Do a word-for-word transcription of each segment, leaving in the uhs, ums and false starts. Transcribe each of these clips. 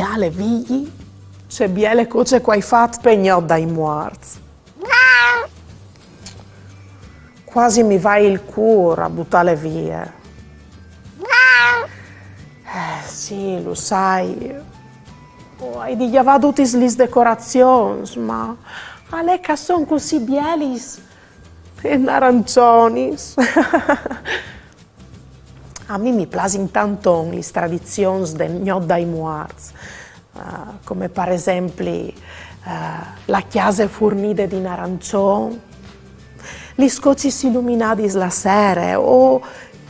Ale, Vigji, ce biele coce che o ai fat pe gnot dai muarts. Quasi mi va il cûr a butâle vie. Eh, sì, lu sai. O ai di gjavâ dutis lis decorazions, ma al è che a son cussì bielis e narançonis. A mi mi plasin tanton lis tradizions de gnot dai muarts, eh, come par esempli, eh, la cjase furnide di narançon, lis cocis iluminadis la sere o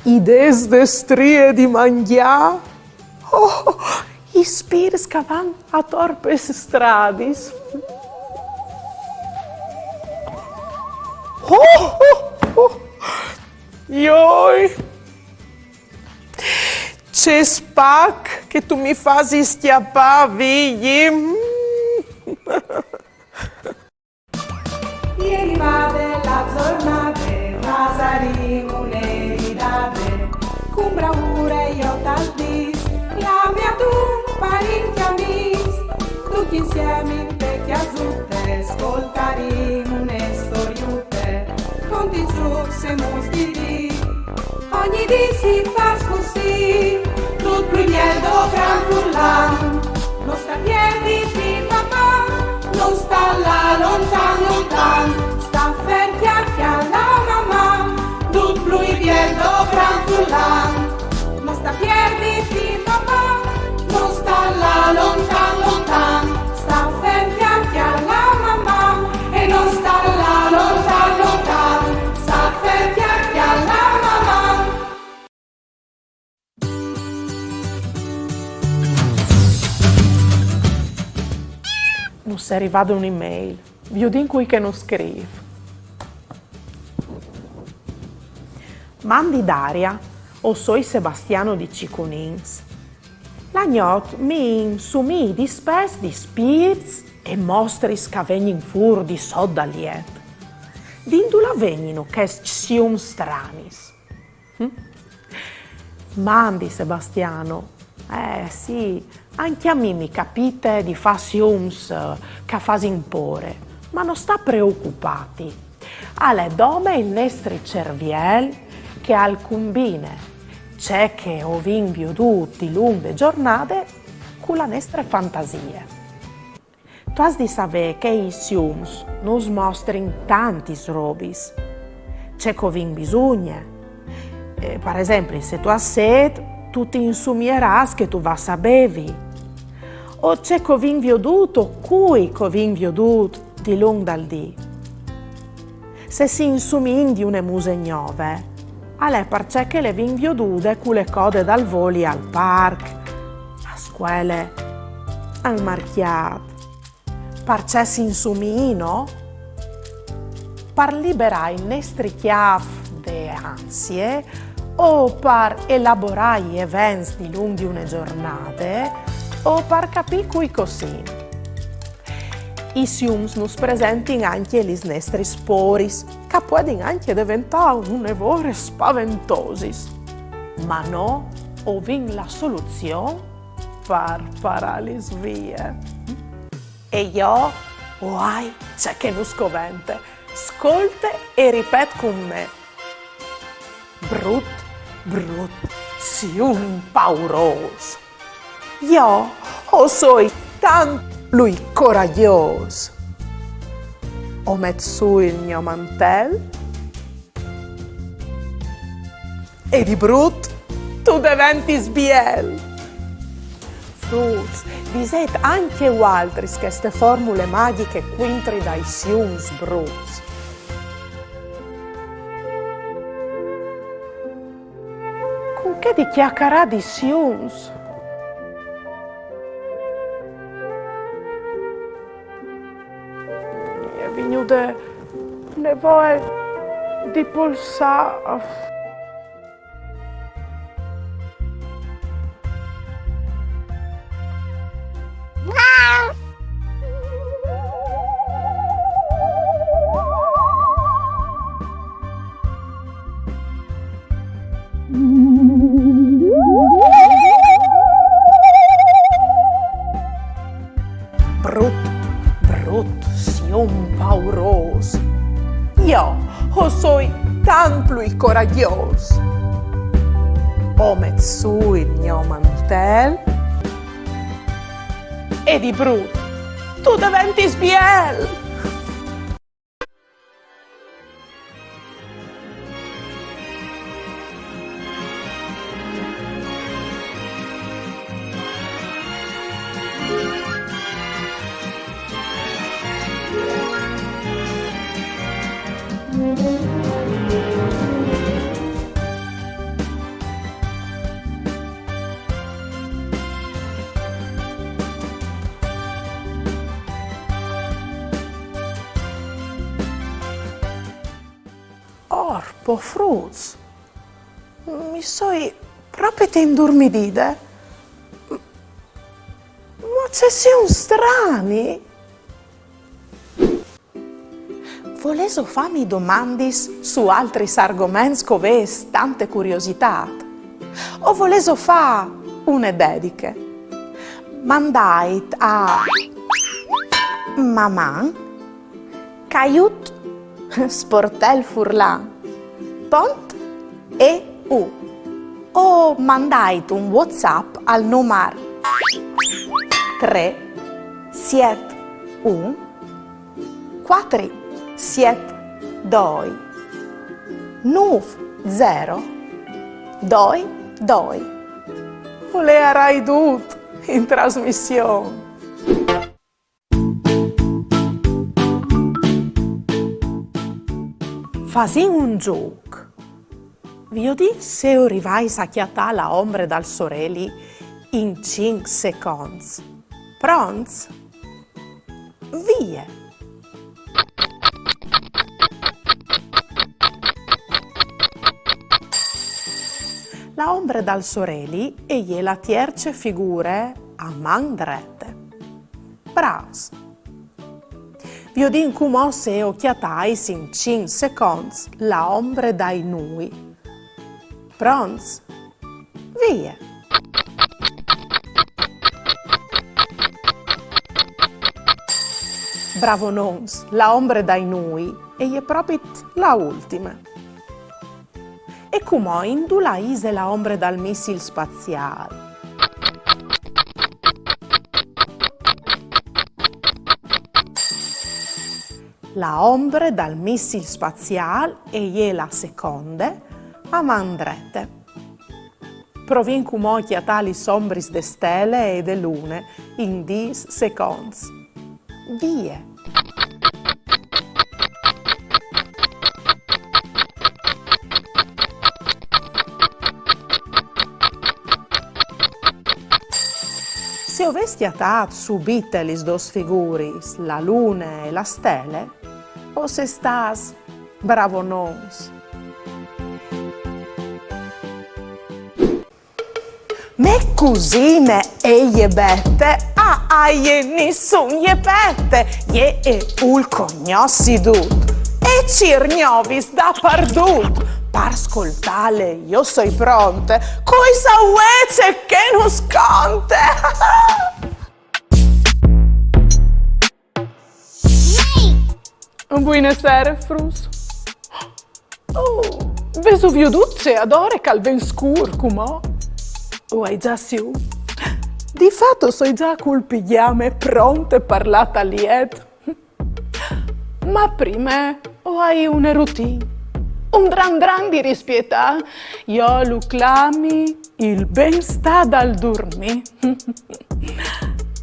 i dêts de strie di mangjâ. Oh, i spirts che a van ator pes stradis. Oh, oh, oh. Joi! Ce spac che tu mi fasis cjapâ, Vigji! Mm. E rivade la zornade, fasarìn une ridade, cun braure jo tal dîs, la mê Adun, parint e amîs, ducj insiemi inte cjasute, scoltarìn une storiute, conti zûcs e muts di dì. Ogni dì si fâs cussì, dut plui biel do Gran Furlan. No sta pierdi ti, papà, no sta lâ lontan, lontan. Sta fer, cjale, cjale la mamà, dut plui biel do Gran Furlan. No sta pierdi ti, papà, no sta lâ lontan, lontan. Sta fer, cjale, cjale la mamà, e no sta lâ lontan, lontan. Sta fer, cjale, cjale la mamà. Nus è rivade une mail. Viodìn cui che nus scrîf. Mandi Daria, o soi Sebastiano di Cicunins. La gnot mi insumii dispès di spirts e mostris che a vegnin fûr di sot dal jet. Di indulà vegnino chescj siums stranis? Hm? Mandi Sebastiano. Eh, sì, ancje a mi mi capite di fâ siums, eh, che a fasin pôre, ma no sta preocupâti. Al è dome il nestri cerviel che al cumbine ce che o vin viodût dilunc de zornade cu la nestre fantasie. Tu âs di savê che i siums nus mostrin tantis robis. Ce che o vin bisugne. Eh, par esempli, se tu âs sêt, tu ti insumierâs che tu vâs a bevi. O ce che o vin viodût o cui che o vin viodût dilunc dal dì. Se si insumiin di une muse gnove, al è parcè che le vin viodude cu le code dal voli al parc, a scuele, al marcjât. Parcè si insumiin, no? Par liberâ il nestri cjâf de ansie o par elaborâ i events dilunc di une zornade o par capî cui che o sin. I siums nus presentin ancje lis nestris pôris, che a puedin ancje deventâ une vore spaventosis. Ma nô o vin la soluzion par parâlis vie. E jo o ai ce che nus covente. Scolte e ripet cun me. Brut, brut, sium paurôs. Jo o soi tant plui coragjôs. O met sù il gno mantel e di brut tu deventis biel. Fruts, disêt ancje vualtris cheste formule magjiche cuintri dai siums bruts. Cun chê di cjacarâ di siums. Mi è vignude une voie di polsâ. O soi tant plui coragjôs. O met sù il gno mantel. E di brut, tu deventis biel. Orpo, fruts, mi soi propit indurmidide. Ma ce sium strani! Volêso fâmi domandis su altris argoments che o vês tante curiositât? O volêso fâ une dediche? Mandait a maman caiut sportel furlan pont e u o mandait un WhatsApp al numar trê siet un cuatri siet doi nûf zero doi doi. O leiarai dut in trasmission. Fasìn un zûc. Viodìn se o rivais a cjatâ la ombre dal soreli in cinc seconts. Pronts? Vie! La ombre dal soreli e je la tierce figure a man drete. Brâfs! Viodìn cumò se o cjatais in cinc seconts la ombre dai nûi. Pronts? Vie! Bravonons, la ombre dai nûi e je propit la ultime. E cumò indulà ise la ombre dal missil spaziâl? La ombre dal missil spaziâl e je la seconde, a man drete. Provìn cumò a cjatâ lis ombris de stele e de lune in dîs seconts. Vie! Se o vês cjatât subite lis dôs figuris, la lune e la stele, o sês stâts bravonons. Mê cusine e je Bete, a jê nissun je pete, jê e vûl cognossi dut e cîr gnovis dapardut. Par scoltâle jo soi pronte, cui sa ce che nus conte. Buine sere, fruts. Oh, vêso viodût ce adore che al ven scûr cumò? O ai za sium. Di fat o soi za cul pigjame pronte par lâ tal jet. Ma prime o ai une routine. Un dran dran di rispietâ, jo lu clami il benstâ dal durmî.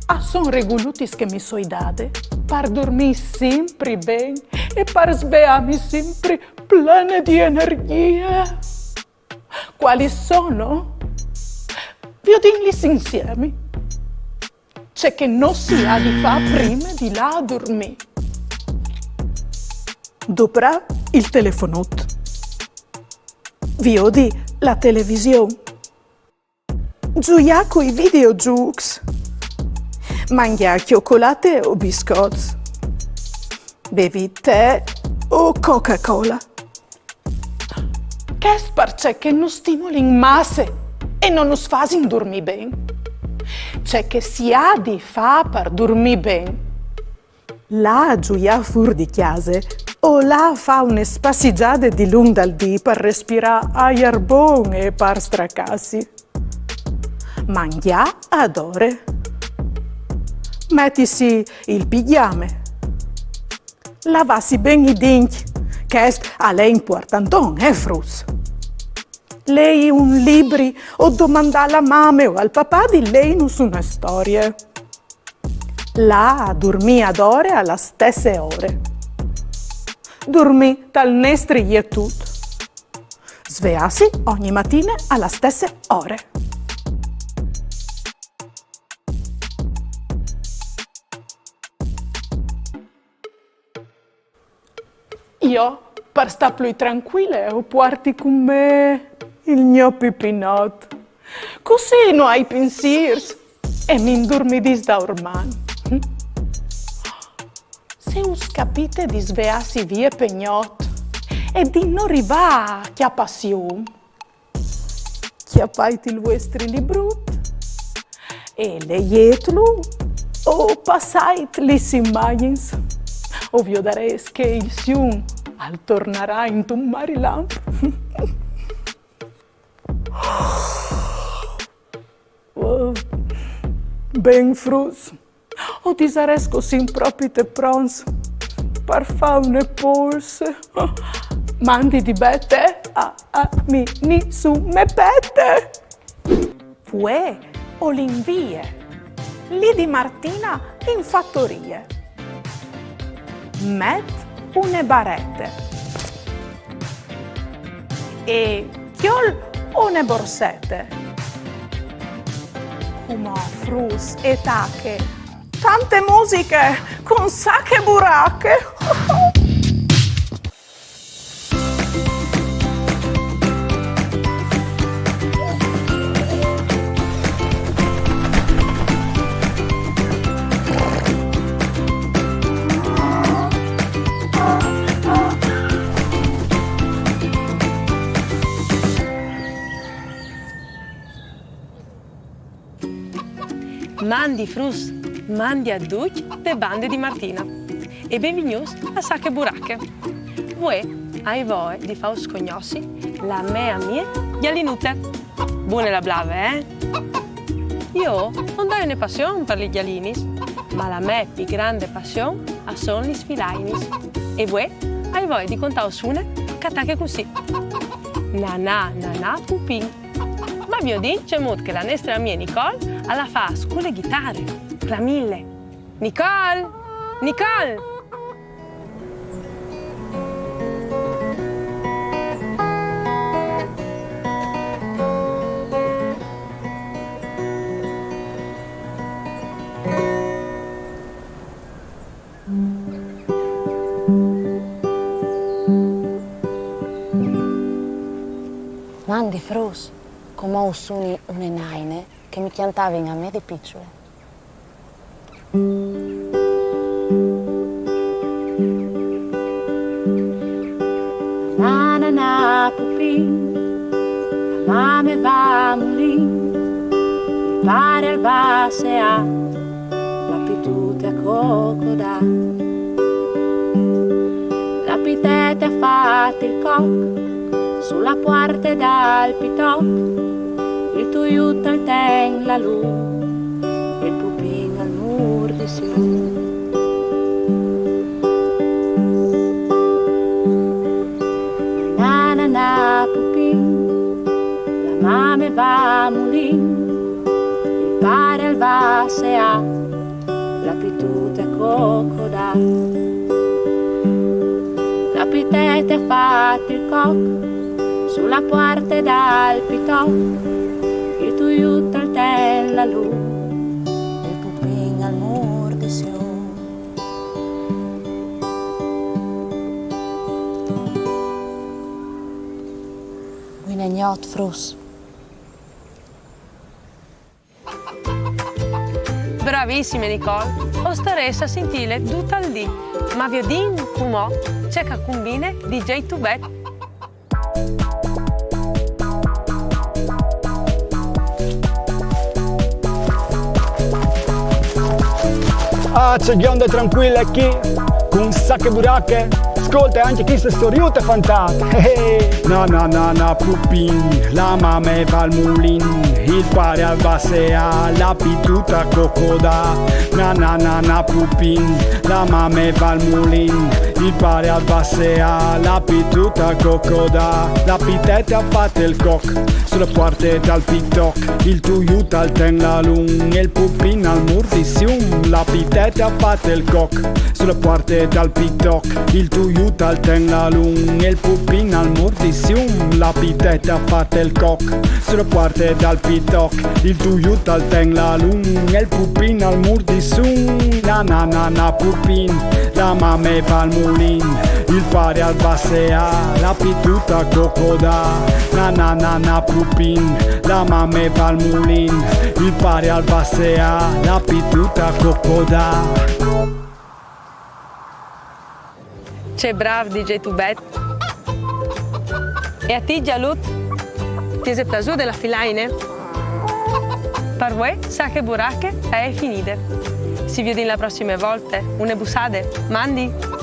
A son regulutis che mi soi dade par durmî simpri ben e par sveâmi simpri plene di energjie. Cualis sono? Viodìnlis insiemi. Ce che no si à di fâ prime di lâ a durmî. Doprâ il telefonut. Viodi la television. Zuiâ cui videozûcs. Mangjâ cjocolate o biscots. Bevi tè o Coca-Cola. Chest parcè che nus stimolin masse e no nus fasin durmî ben. Ce che si à di fâ par durmî ben? Lâ a zuiâ fûr di cjase O lâ a fâ une spassigjade dilunc dal dì par respirâ aiar bon e par stracâsi. Mangjâ adore. Metisi il pigjame. Lavâsi ben i dincj. Chest al è impuartanton, eh, fruts? Lei un libri o domandâ a la mame o al papà di leînus une storie. Lâ a durmî adore a la stesse ore. Durmî tal nestri jetut. Sveâsi ogni matine a la stesse ore. Jo, par stâ plui trancuile, o puarti cun me il gno pipinot. Cussì no ai pinsîrs e mi indurmidìs daurman. Se us capite di sveâsi vie pe gnot e di no rivâ a cjapâ sium, cjapait il vuestri librut e leietlu o passait lis imagjins. O viodarês che il sium al tornarà intun marilamp. Oh, ben fruts. O disarès che o sin propit pronts par fâ une polse. Mandi di bete a, a mi, ni su me pete. Vuê o li invie. Li di Martina in fatorie. Met une barete. E cjol une borsete. Cumò fruts e tache. Tante musiche cun Sache Burache. Mandi fruts, mandi a ducj de bande di Martina e benvignûts a Sache Burache. Vuê ai voie di fâus cognossi la mê amie Gjalinute. Bune la blave, eh? Jo no ai une passion par lis gjalinis, ma la mê plui grande passion a son lis filainis. E vuê ai voie di contâus une che e tache cussì. Nanà, nanà, pupin. Ma viodìn cemût che la nestre amie Nicole a la fâs cu le ghitare. Clamìnle. Nicole! Nicole! Mandi fruts, cumò us suni une naine che mi cjantavin a me di piçule. Na, na, na, pupin, la mame va a mulin, il pare al va a seâ, la pitute a cocodâ. La pitete e à fat il coc su la puarte dal pitoc, il tuiut al ten la lûs, il pupin al mûr di sium. Na, na, na, pupin, la mame va a mulin, il pare al va a seâ, la pitute a cocodâ. La pitete e à fat il coc su la puarte dal pitoc, il tuiut al ten la lûs, il pupin al mûr di sium. Buine gnot, fruts. Bravissime, Nicole! O starès a sintîle dut il dì, ma viodìn cumò ce che e cumbine di DJ Tubet. Ah, ce gjonde trancuile chi, cun Sache Burache, Scolta anche queste storiute fantate. Eh, eh. Na na na na pupin, la mame va al mulin, il pare al va seà, la pituta cocodà. Na na na na pupin, la mame va al mulin, il pare al va seà, la pituta cocodà. La piteta ha fat el coc, su la puarte dal pitoc, il tuiut al ten la lun, el pupin al murdi sium. La piteta ha fat el coc, su la puarte dal pitoc, il tuiut al ten la lun, el pupin al murdi sium. La piteta ha fat el coc, su la puarte dal pitoc, il tuiut al ten la lun, el pupin al murdi sium. Na na na na pupin, la mame va al mulin, il pare al va seà, la pituta cocodà. Na na na na pupin, la mame va al mulin, il pare al va seà, la pituta cocodà. Ce brâf, dîs tu, Bêt. E a ti, Gialut? Ti ese plasût la filaine? Par vuê, Sache Burache e je finide. Si viodìn la prossime volte. Une bussade. Mandi!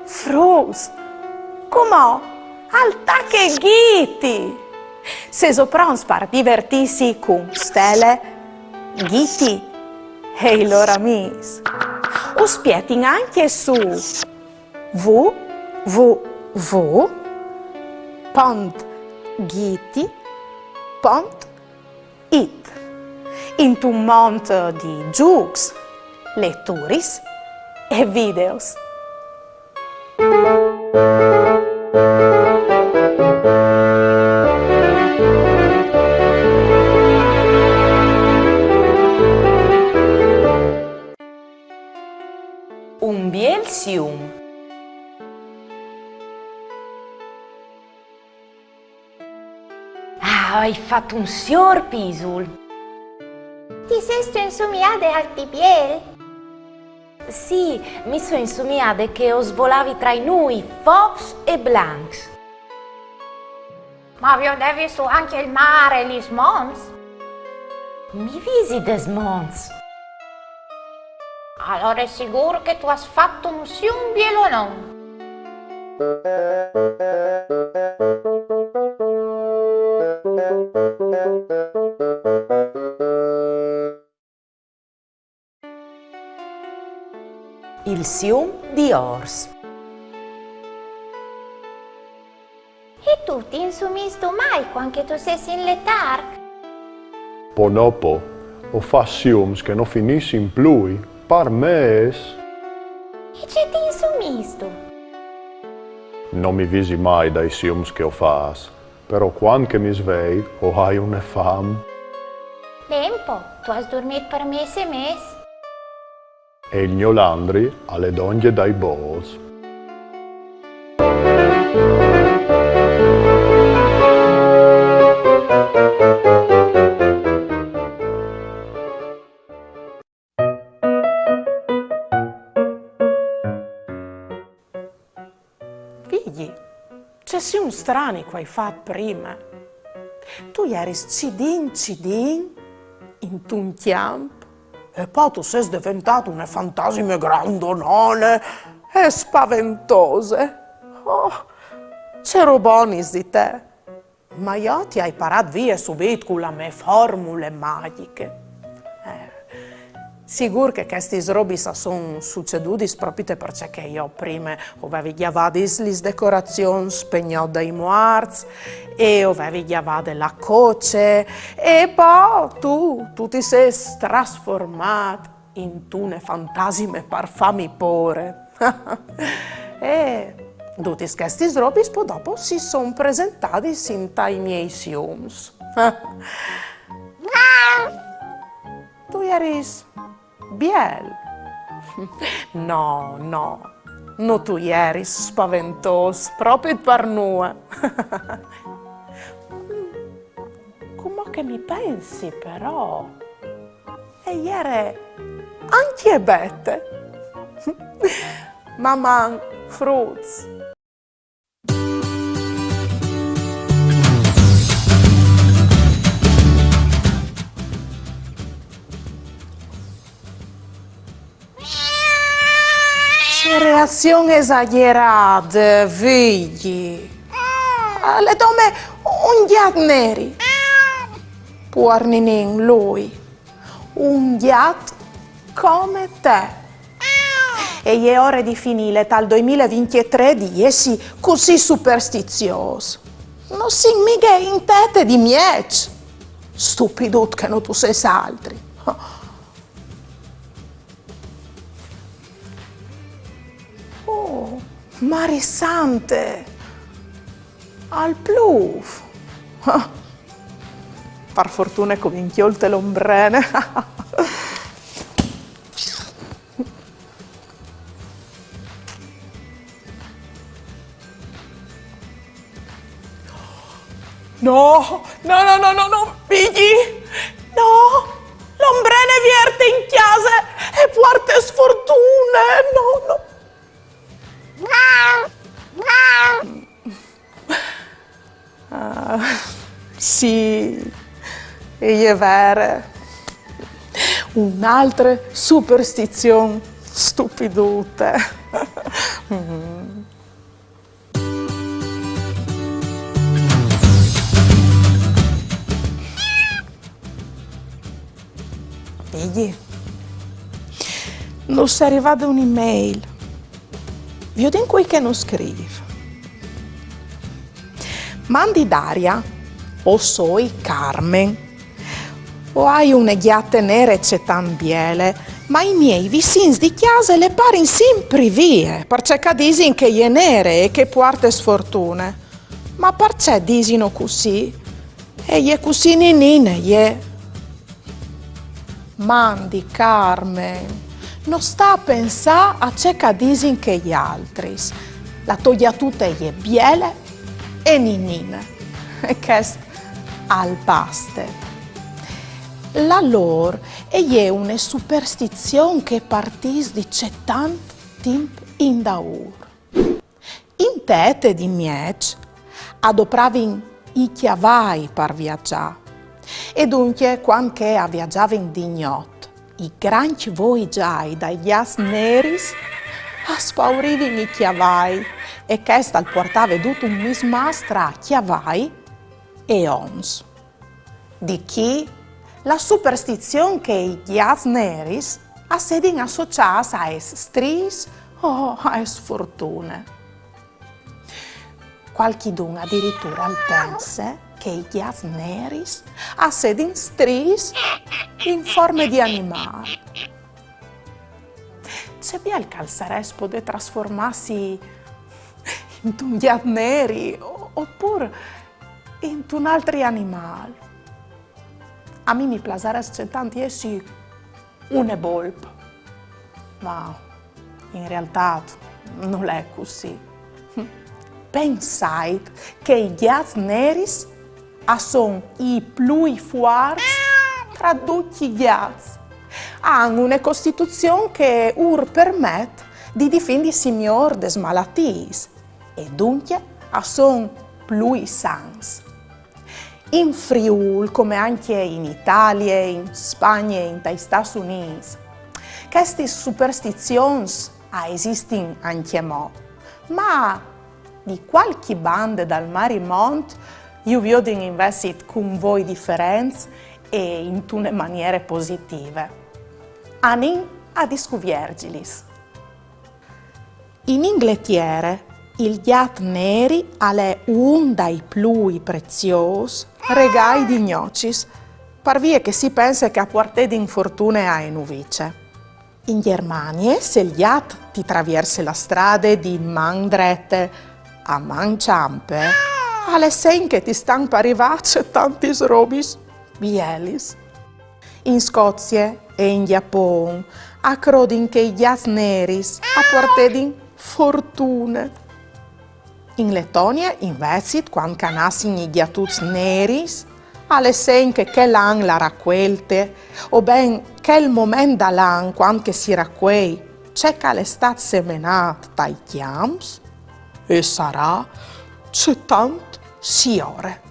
Fruts, cumò al tache Ghiti! Sêso pronts par divertîsi cun Stele, Ghiti e i lôr amîs? Us spietin ancje su w w w pont ghiti pont it, intun mont di zûcs, leturis e videos. Un biel sium. Ah, o ai fat un siôr pisul. Ti sêstu insumiade alc di biel? Sì, mi soi insumiade che o svolavi tra i nûi, fofs e blancs. Ma viodevi sù ancje il mâr e lis monts? Mi visi des monts. Alore sigûr che tu âs fat un sium bielonon. Il sium di Ors. E tu ti insumiistu mai cuant che tu sês in letarc? Po no po, o fâs siums che no finissin plui, par mês. E ce ti insumiistu? No mi visi mai dai siums che o fâs, però cuant che mi svei o ai une fam. Ben po, tu âs durmît par mês e mês. E il gno landri al è dongje dai bôçs. Figli, ce sium strani che o ai fat prime. Tu jeris cidin cidin intun cjamp e po tu sês deventade une fantasime grandonone e spaventose. Oh, ce robonis di te! Ma jo ti ai parât vie subit cu la mê formule magjiche. Eh, sigûr che chestis robis a son sucedudis propite parcè che jo prime o vevi gjavadis lis decorazions pe gnot dai muarts e o vevi gjavade la coce e po tu, tu ti sês trasformât intune fantasime par fâmi pôre. E dutis chestis robis po dopo si son presentadis intai miei siums. Tu jeris biel. No, no. No tu jeris spaventôs, propit par nuie. Cumò che mi pensi, però, e jere ancje Bete. Maman, fruts. Ce reazion esagjerade, Vigji. Al è dome un gjat neri. Puar ninin, lui. Un gjat come te. E je ore di finîle tal doimil e vincjetrê di jessi cussì superstiziôs. No sin mighe in tete di mieç. Stupidut che no tu sês altri. Oh, Mari Sante! Al plûf! Ah, par fortune che o vin cjolte l'ombrene. No, no, no, no, no, no, Vigji! No! L'ombrene vierte in cjase e puarte sfortune! No, no. Ah, sì, e je vere. Une altre superstizion stupidute. Vigji, nus è rivade une email. Viodìn cui che nus scrîf. Mandi Daria, o soi Carmen. O ai une gjate nere cetant biele, ma i miei vicins di cjase le parin simpri vie, parcè che a disin che e je nere e che e puarte sfortune. Ma parcè disino cussì? E je cussì ninine, e je. Mandi, Carmen, no sta a pensâ a ce che a disin chei altris. La tô gjatute e je biele e ninine. E chest al baste. La lôr e je une superstizion che e partìs di cetant timp indaûr. Inte ete di mieç a dopravin i cjavai par viazâ. E duncje, cuant che a viazavin di gnot, i grancj voi zâi dai gjats neris a spaurivin i cjavai, e chest al puartave dut un mismàs tra cjavai e oms. Di chi la superstizion che i gjats neris a sedin associâts aes striis o ae sfortune. Cualchidun adiriture al pense che i gjats neris a sedin striis in forme di animâl. Ce biel che al sarès podê trasformâsi intun gjat neri, o-, opûr intun altri animâl. A mi mi plasarès cetant jessi une bolp, ma in realtât nol è cussì. Pensait che i gjats neris a son i plui fuarts tra ducj i gjats. A àn une costituzion che ur permet di difindisi miôr des malatiis, e duncje a son plui sans. In Friûl, come ancje in Italie, in Spagne e intai Stâts Unîts, chestis superstizions a esistin ancjemò, ma di cualchi bande dal mari mont ju viodin invezit cun voi diferents e intune maniere positive. Anìn a discuvierzilis. In Ingletiere il gjat neri al è un dai plui preziôs regâi di gnocis, par vie che si pense che a puartedin fortune ae nuvice. In Gjermanie, se il gjat ti travierse la strade di man drete a man çampe, al è segn che ti stan par rivâ cetantis robis bielis. In Scozie e in Gjapon a crodin che i gjats neris a puartedin fortune. In Letonie, invezit, cuant che a nassin i gjatuts neris, al è segn che chel an la racuelte, o ben chel moment dal an cuant che si racuei ce che al è stât semenât tai cjamps, e sarà cetant siore.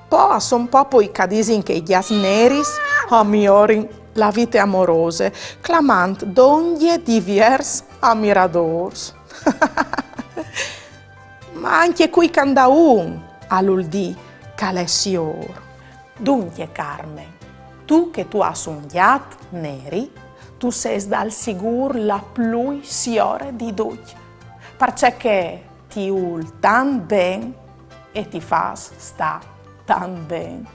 Po a son popui che a disin che i gjats neris a miorin la vite amorose, clamant dongje diviers amiradôrs. Ma ancje cui che 'nd à un al vûl dî che al è siôr. Duncje, Carmen, tu che tu âs un gjat neri, tu sês dal sigûr la plui siore di ducj, parcè che ti vûl tant ben e ti fâs stâ tant ben.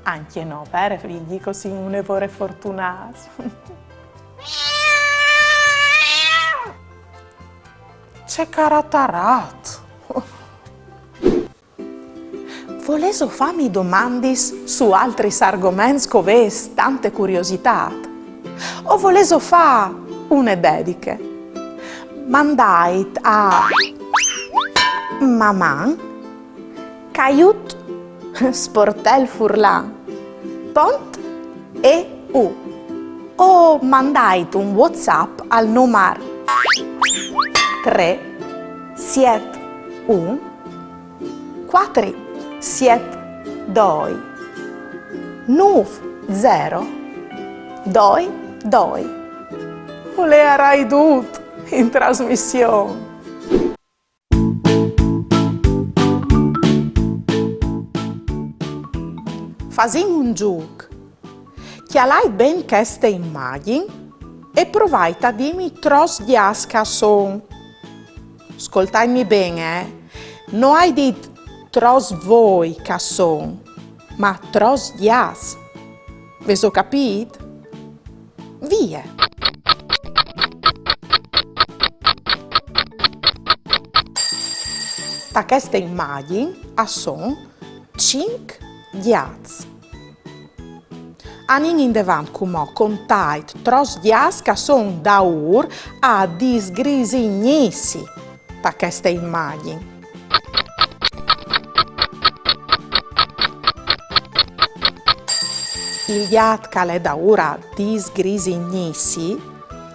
Ancje nô, vere, Vigji, che o sin une vore fortunâts. Ce caratarat! Volêso fâmi domandis su altris argoments che o vês tante curiositât? O volêso fâ une dediche? Mandait a maman caiut sportel furlan pont eu o mandait un WhatsApp al numar trê siet un cuatri siet doi nûf zero doi doi. O leiarai dut in trasmission. Fasìn un zûc. Cjalait ben cheste imagjin e provait a dîmi trops gjats che a son. Scoltaitmi ben, eh? No ai dit trops voi che a son, ma trops gjats. Vêso capît? Vie! Ta cheste imagjin a son cinc gjats. Anìn indevant cumò, contait trops gjats che a son daûr a disgrisignîsi ta cheste imagjin. Il gjat che al è daûr a disgrisignîsi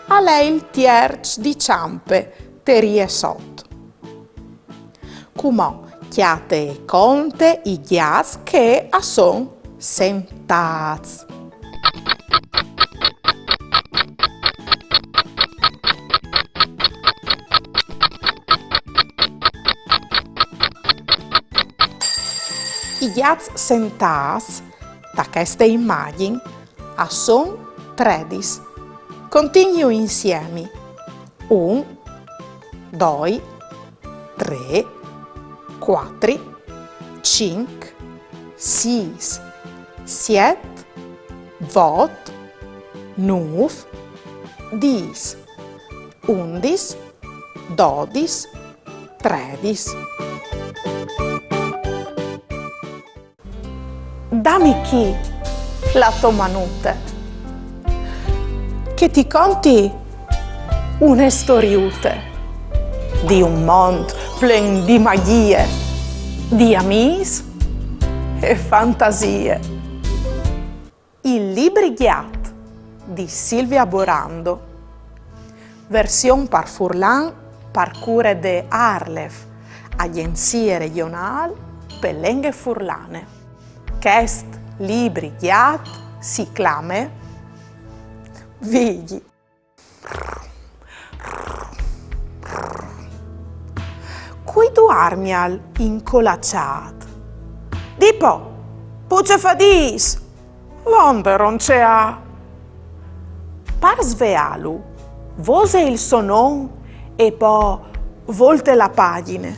al è il tierç di çampe, te rie sot. Cumò cjate e conte i gjats che a son sentâts. I gjats sentâts ta cheste imagjin a son tredis. Continju insiemi. Un, doi, trê, cuatri, cinc, sîs, siet, vot, nûf, dîs, undis, dodis, tredis. Dami chi la tô manute, che ti conti une storiute di un mont plen di magjie, di amîs e fantasie. Il libri gjat di Silvia Borando. Version par furlan par cure de ARLeF, Agjenzie Regjonâl pe Lenghe Furlane. Chest libri gjat si clame Vigji. Cui duarmial incolaçât? Dî po, po ce fadîs? Vonde ronceâ. Par sveâlu, vose il so non e po volte la pagjine.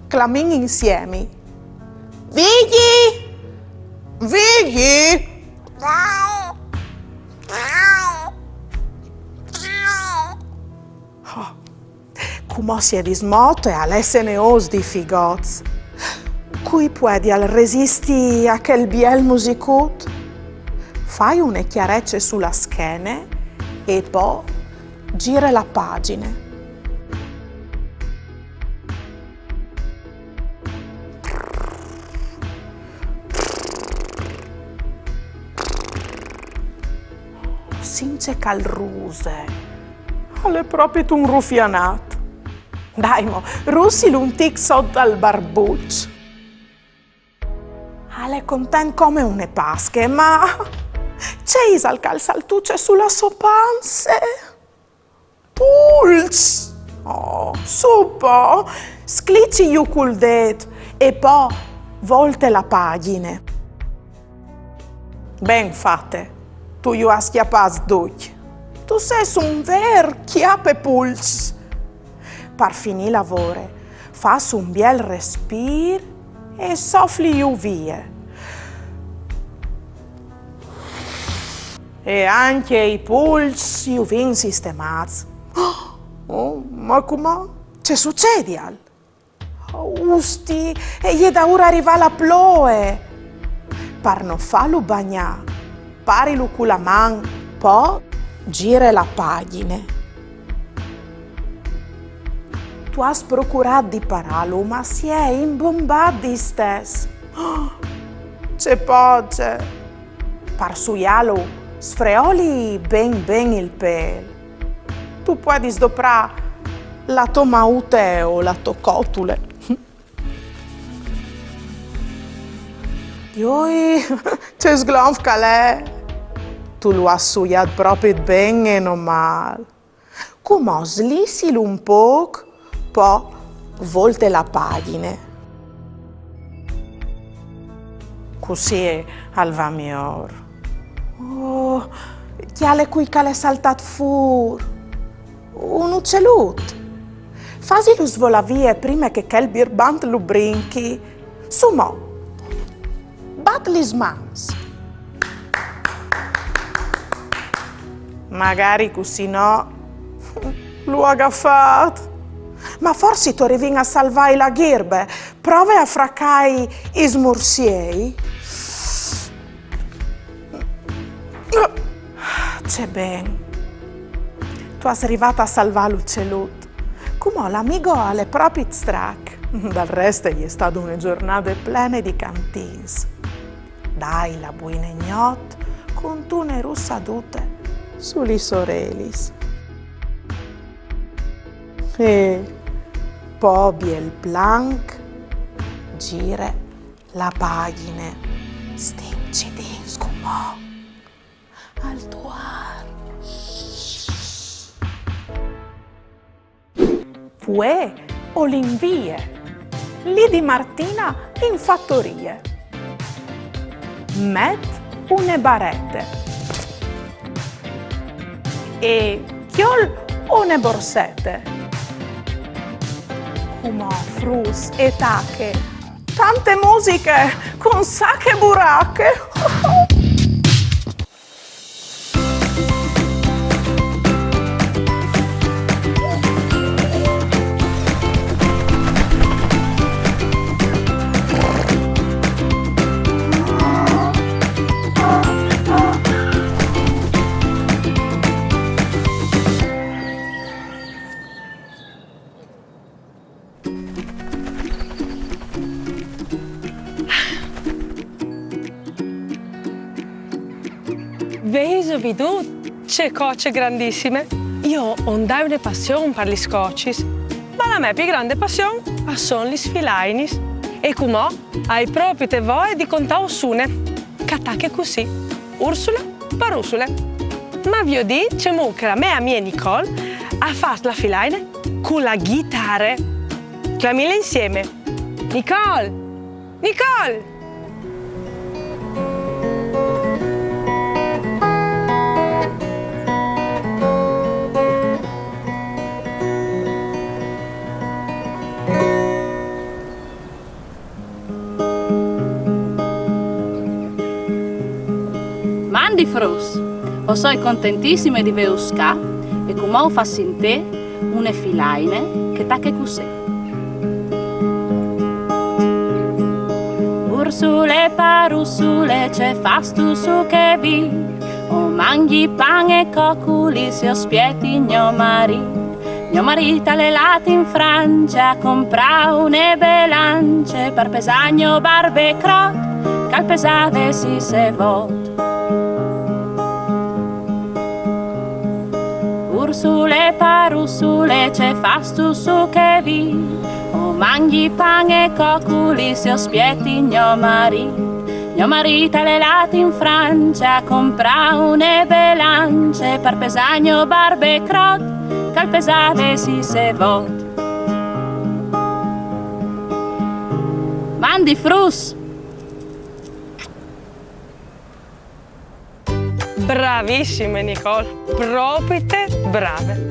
Clamìn insiemi. Vigji! Vigji! Oh, cumò si è dismote a lesse neôs di figots. Cui puedial resisti a chel biel musicut? Fai une cjarece su la schene e po Gire la pagjine. Sint ce che al ruse. Al è propit un rufianât. Dai mo, russilu un tic sot dal barbuç. Al è content come une Pasche, ma ce isal che al saltuce su la sô panze? Pulçs! Oh, sù po, sclici jù cul dêt e po volte la pagjine. Ben fate, tu ju âs cjapâts ducj. Tu sês un vêr cjapepulçs. Par finî la vore, fâs un biel respîr e sofli jù vie. E ancje i pulçs ju vin sistemâts. Oh, ma cumò? Ce sucedial? Usti, e je daûr a rivâ la ploie! Par no fâlu bagnâ, parilu cu la man, po gire la pagjine. Tu âs procurât di parâlu, ma si è imbombât distès. Ce poce! Par suiâlu, sfreòli ben ben il pêl. Tu puedis doprâ la tô maute o la tô cotule. Joi, ce sglonf che al è! Tu lu âs suiât propit ben e no mâl. Cumò slissilu un pôc, po volte la pagjine. Cussì al va miôr. Oh, cjale cui che al è saltât fûr. Un ucelut. Fasilu svolâ vie prime che chel birbant lu brinchi. Sù mo. Bat lis mans. Magari cussì no lu à gafât. Ma forsit o rivìn a salvâi la ghirbe. Prove a fracâi i smursiei. Ce ben. Tu âs rivât a salvâ l'ucelut. Cumò l'amigo al è propit strac. Dal rest e je stade une zornade plene di cantins. Dai la buine gnot cuntune russadute su lis orelis. E po biel planc gire la pagjine. Stin cidints cumò. Al duarm. Vuê o lin vie. Li di Martina in fatorie. Met une barete e cjol une borsete. Cumò fruts e tache tante musiche cun sache burache. Vêso vidût ce coce grandissime? Jo o 'nd ai une passion par lis cocis, ma la mê plui grande passion a son lis filainis. E cumò o ai propite voie di contâus une, che e tache cussì: Ursule par Ursule. Ma viodìn cemût che la mê amie Nicole e fâs la filaine cu la ghitare. Clamìnle insiemi. Nicole! Nicole! Mandi fruts! O soi contentissime di vêus ca e cumò us fâs sintî une filaine che e tache cussì. Ursule par Ursule, ce fâstu sù chê vî? O mangji pan e coculis e o spieti gno marit. Gno marit al è lât in Francia a comprâ une belance par pesâ gno barbe crot, che al pesave sîs e vot. Ursule, parussule, ce fâstu sù che vît? O mangji pan e coculis e o spieti gno marit. Gno marit al è lât in Francia a comprâ une belance par pesâ gno barbe crot, che al pesave sîs e vot. Mandi fruts! Bravissime, Nicole, propite brave.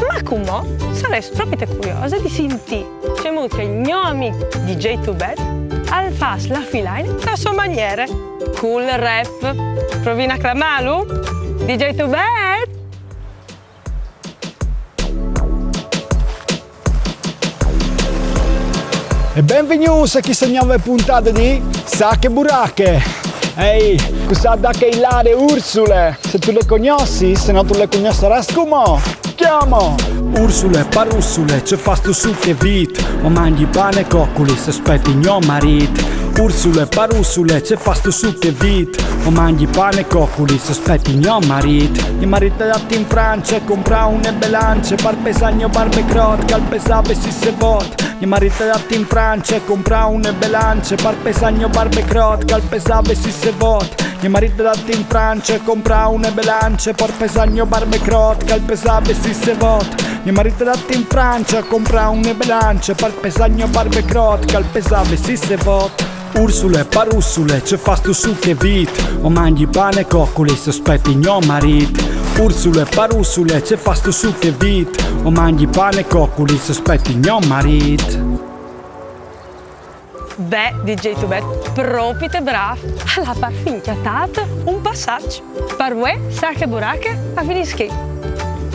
Ma cumò o sarès propite curiose di sintî cemût che il gno amì di DJ Tubet al fâs la filaine a sô maniere. Cool rap. Provìn a clamâlu? DJ Tubet! E benvignûts a cheste gnove pontade di Sache Burache. Ehi, cussà da chê là e je Ursule. Se tu le cognossis, se no tu le cognossarâs cumò. Cjamo! Ursule, parussule, ce fâstu sù che vît? O mangji pan e coculis e o spieti gno marit. Ursule, parussule, ce fâstu sù che vît? O mangji pan e coculis e o spieti gno marit. Gno marit al è lât in Francia a comprâ une belance par pesâ gno barbe crot, che al pesave sîs e vot. Gno marit al è lât in Francia a comprâ une belance par pesâ gno barbe crot, che al pesave sîs e vot. Gno marit al è lât in Francia a comprâ une belance par pesâ gno barbe crot, che al pesave sîs e vot. Gno marit al è lât in Francia a comprâ une belance par pesâ gno barbe crot, che al pesave sîs e vot. Ursule, parussule, ce fâstu sù che vît? O mangji pan e coculis e o spieti gno marit. Ursule, parussule, ce fâstu sù che vît? O mangji pan e coculis e o spieti gno marit. Beh, DJ Tubet, propite brâf, al à parfin cjatât un passaç. Par vuê, Sache Burache al finìs chi.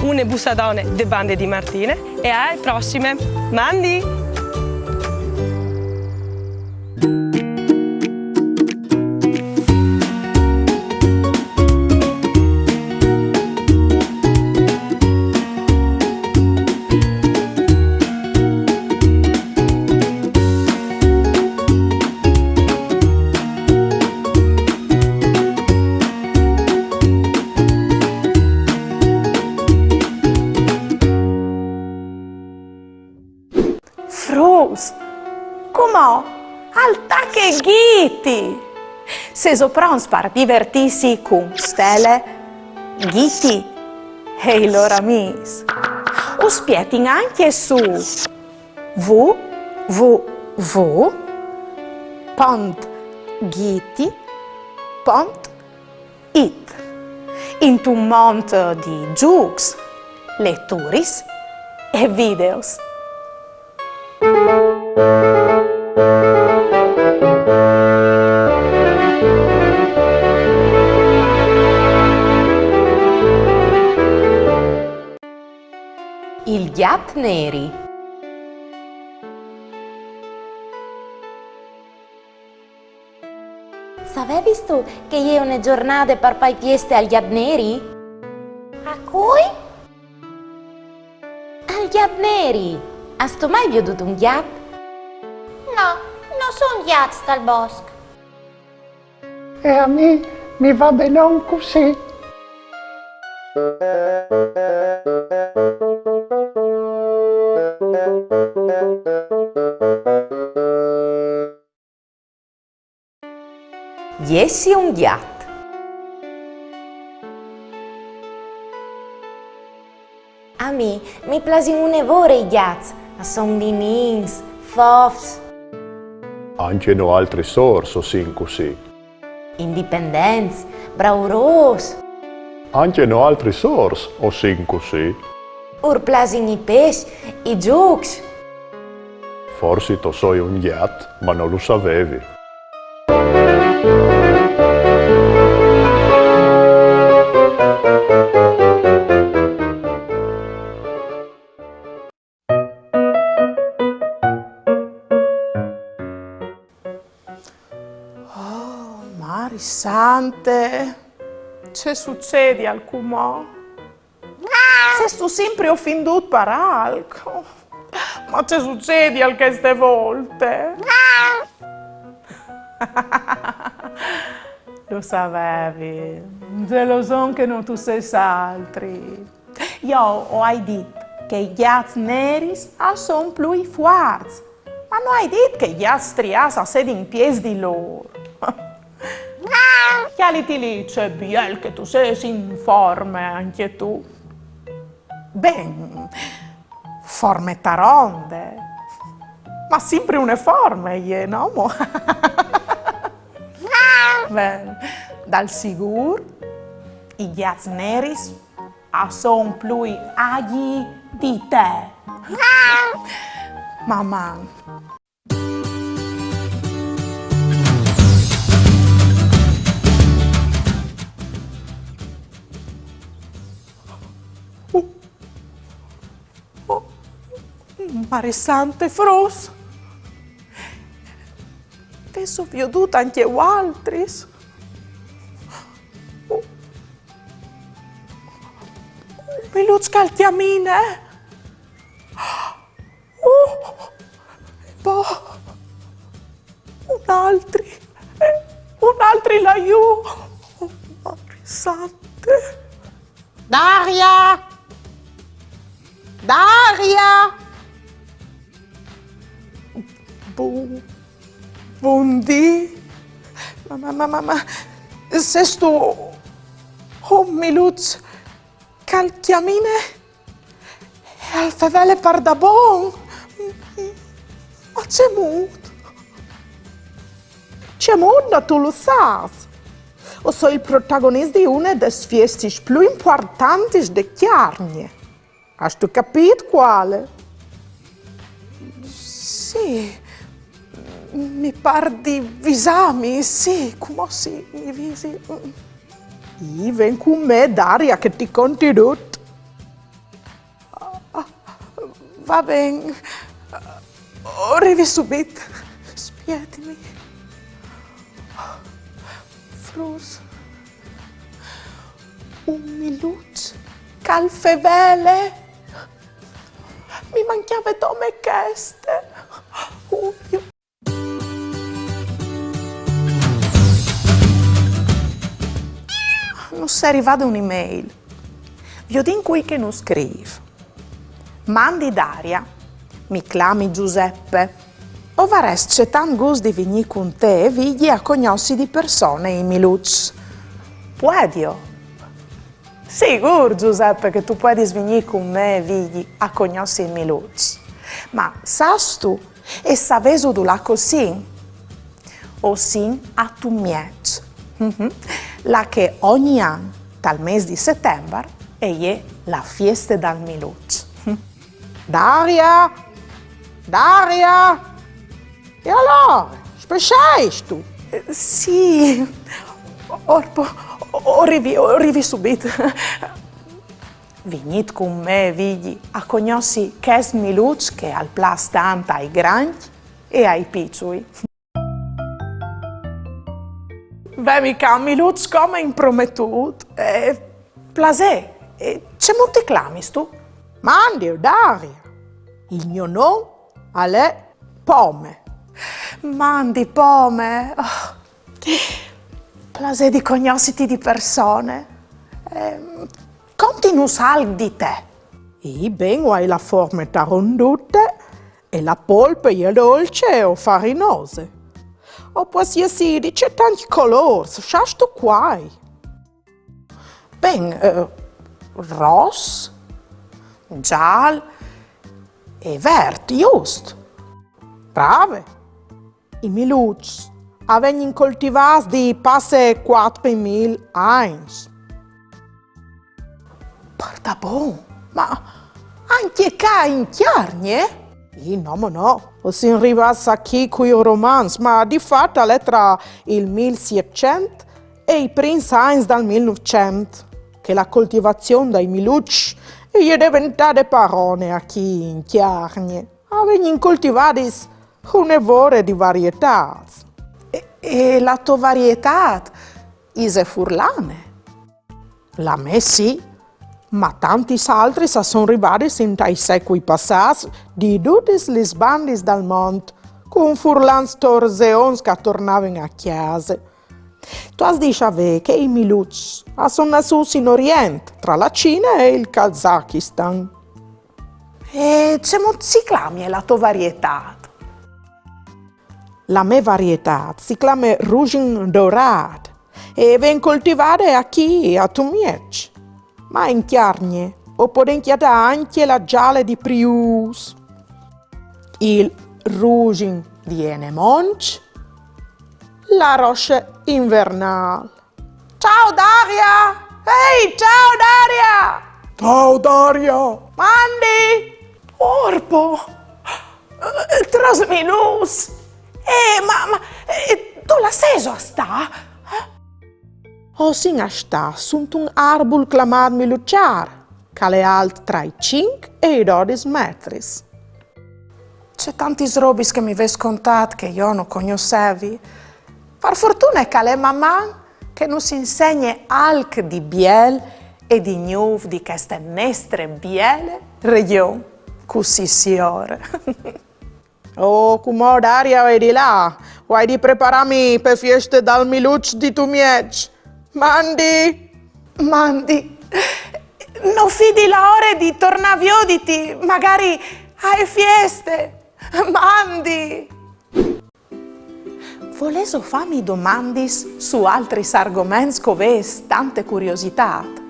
Une bussadone de bande di Martine e ae prossime. Mandi! Fruts, cumò al tache Ghiti! Sêso pronts par divertîsi cun Stele, Ghiti e i lôr amîs? Us spietin ancje su www pont ghiti pont it, intun mont di zûcs, leturis e videos. Il gjat neri. Savevistu che e je une zornade par fâi fieste al gjat neri? A cui? Al gjat neri! Âstu mai viodût un gjat? No, no son gjats tal bosc. E a mi mi va benon cussì. Jessi un gjat. A mi mi plasin une vore i gjats, a son ninins, fofs. Ancje noaltris ors o sin cussì. Indipendents, braurôs. Ancje noaltris ors o sin cussì. Ur plasin i pes, i zûcs. Forsit o soi un gjat, ma no lu savevi. Oh, Mari Sante! Ce sucedial cumò? Sêstu simpri ofindût par alc? Ma ce sucedial cheste volte? Lu savevi, gelosone che no tu sês altri. Jo o ai dit che i gjats neris a son plui fuarts, ma no ai dit che i gjats striâts a sedin piês di lôr. Cjaliti li, ce biel che tu sês in forme ancje tu. Ben, forme taronde. Ma simpri une forme, je, no mo? Ben, dal sigûr, i gjats neris a son plui agjii di te. Maman. Oh, Mari sante, fruts! Vêso viodût ancje vualtris? Oh, un miluç che al cjamine? Oh, po, un altri, un altri là jù. Oh, Mari sante. Daria! Daria! Bun, bundì. Ma, ma, ma, ma, ma, sêstu un miluç che al cjamine e al fevele pardabon? Ma cemût? Cemût, no tu lu sâs? O soi il protagonist di une des fiestis plui impuartantis de Cjargne. Âstu capît cuale? Sì, mi pâr di visâmi, sì, cumò sì, mi visi. Ven cun me, Daria, che ti conti dut. Ah, va ben, o rivi subit. Spietimi. Fruts. Un miluç che al fevele. Mi mancjave dome cheste. Uh, jo. Nus è rivade une mail. Viodìn cui che nus scrîf. Mandi Daria, mi clami Giuseppe. O varès cetant gust di vignî cun te e viodi a cognossi di persone i miluçs. Puedio? Sigûr, Giuseppe, che tu puedis vignî cun me e viodi a cognossi i miluçs. Ma sâstu e savêso dulà che o sin? O sin a Tumieç. Mhm. Là che ogni an, tal mês di setembar, e je la fieste dal miluç. Daria! Daria! E alore, spesseistu? Eh, sì, orpo, o rivi, o rivi subit. Vignît cun me, viodi, a cognossi chest miluç che al plâs tant ai grancj e ai piçui. Ve, mi cami Luz come imprometût. Eh, plasê, eh, cemût ti clamistu? Mandi, Daria. Il gno non al è Pome. Mandi, Pome. Oh, plasê di cognossiti di persone. Ehm, continus alc di te. I ben, o ai la forme tarondute e la polpe e je dolce o farinose. O pues jessi di cetancj colôrs, sâstu cuâi? Ben, eh, ros, zâl e vert, just. Brave! I miluçs a vegnin coltivâts di passe cuatri mil agns. Pardabon? Ma ancje ca in Cjargne? I, no, mo no. O sin rivâts achì cui romans, ma di fat al è tra il mil sietcent e i prins agns dal mil nûfcent che la coltivazion dai miluçs e je deventade parone achì in Cjargne. A vegnin coltivadis une vore di varietâts. E, e la tô varietât ise furlane? La me sì, ma tantis altris a son rivadis intai secui passâts di dutis lis bandis dal mont, cun furlans torzeons che a tornavin a cjase. Tu âs di savê che i miluçs a son nassûts in Orient, tra la Cine e il Kazakistan. E cemût si clamie la tô varietât? La me varietât si clame Rujin Dorât e e ven coltivade achì a Tumieç. Ma in Cjargne o podìn cjatâ ancje la gjale di Priûs, il Rujin di Enemonç, la Roche Invernâl. Ciao Daria! Ehi, ciao Daria! Ciao Daria! Mandi! Orpo! Eh, Trasmilûts! Eh, ma, ma, eh, dulà sêso a stâ? O sin a stâ suntun arbul clamât miluçâr, che al è alt tra i cinc e i dodis metris. Ce tantis robis che mi vês contât che jo no cognossevi. Par fortune che al è Maman che nus insegne alc di biel e di gnûf di cheste nestre biele regjon, cussì siore. Oh, cumò Daria o ai di lâ, o ai di preparâmi pe fieste dal miluç di Tumieç. Mandi! Mandi! No fidi la ore di tornâ a vioditi, magari ae fieste! Mandi! Volêso fâmi domandis su altris argoments che o vês tante curiositât?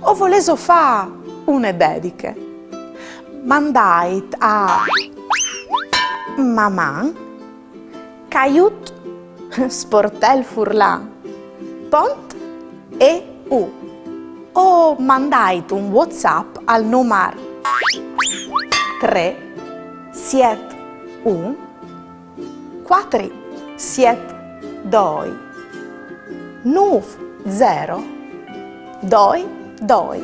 O volêso fâ une dediche? Mandait a maman caiut sportel furlan pont e u o mandait un WhatsApp al numar trê siet un cuatri siet doi nûf zero doi doi.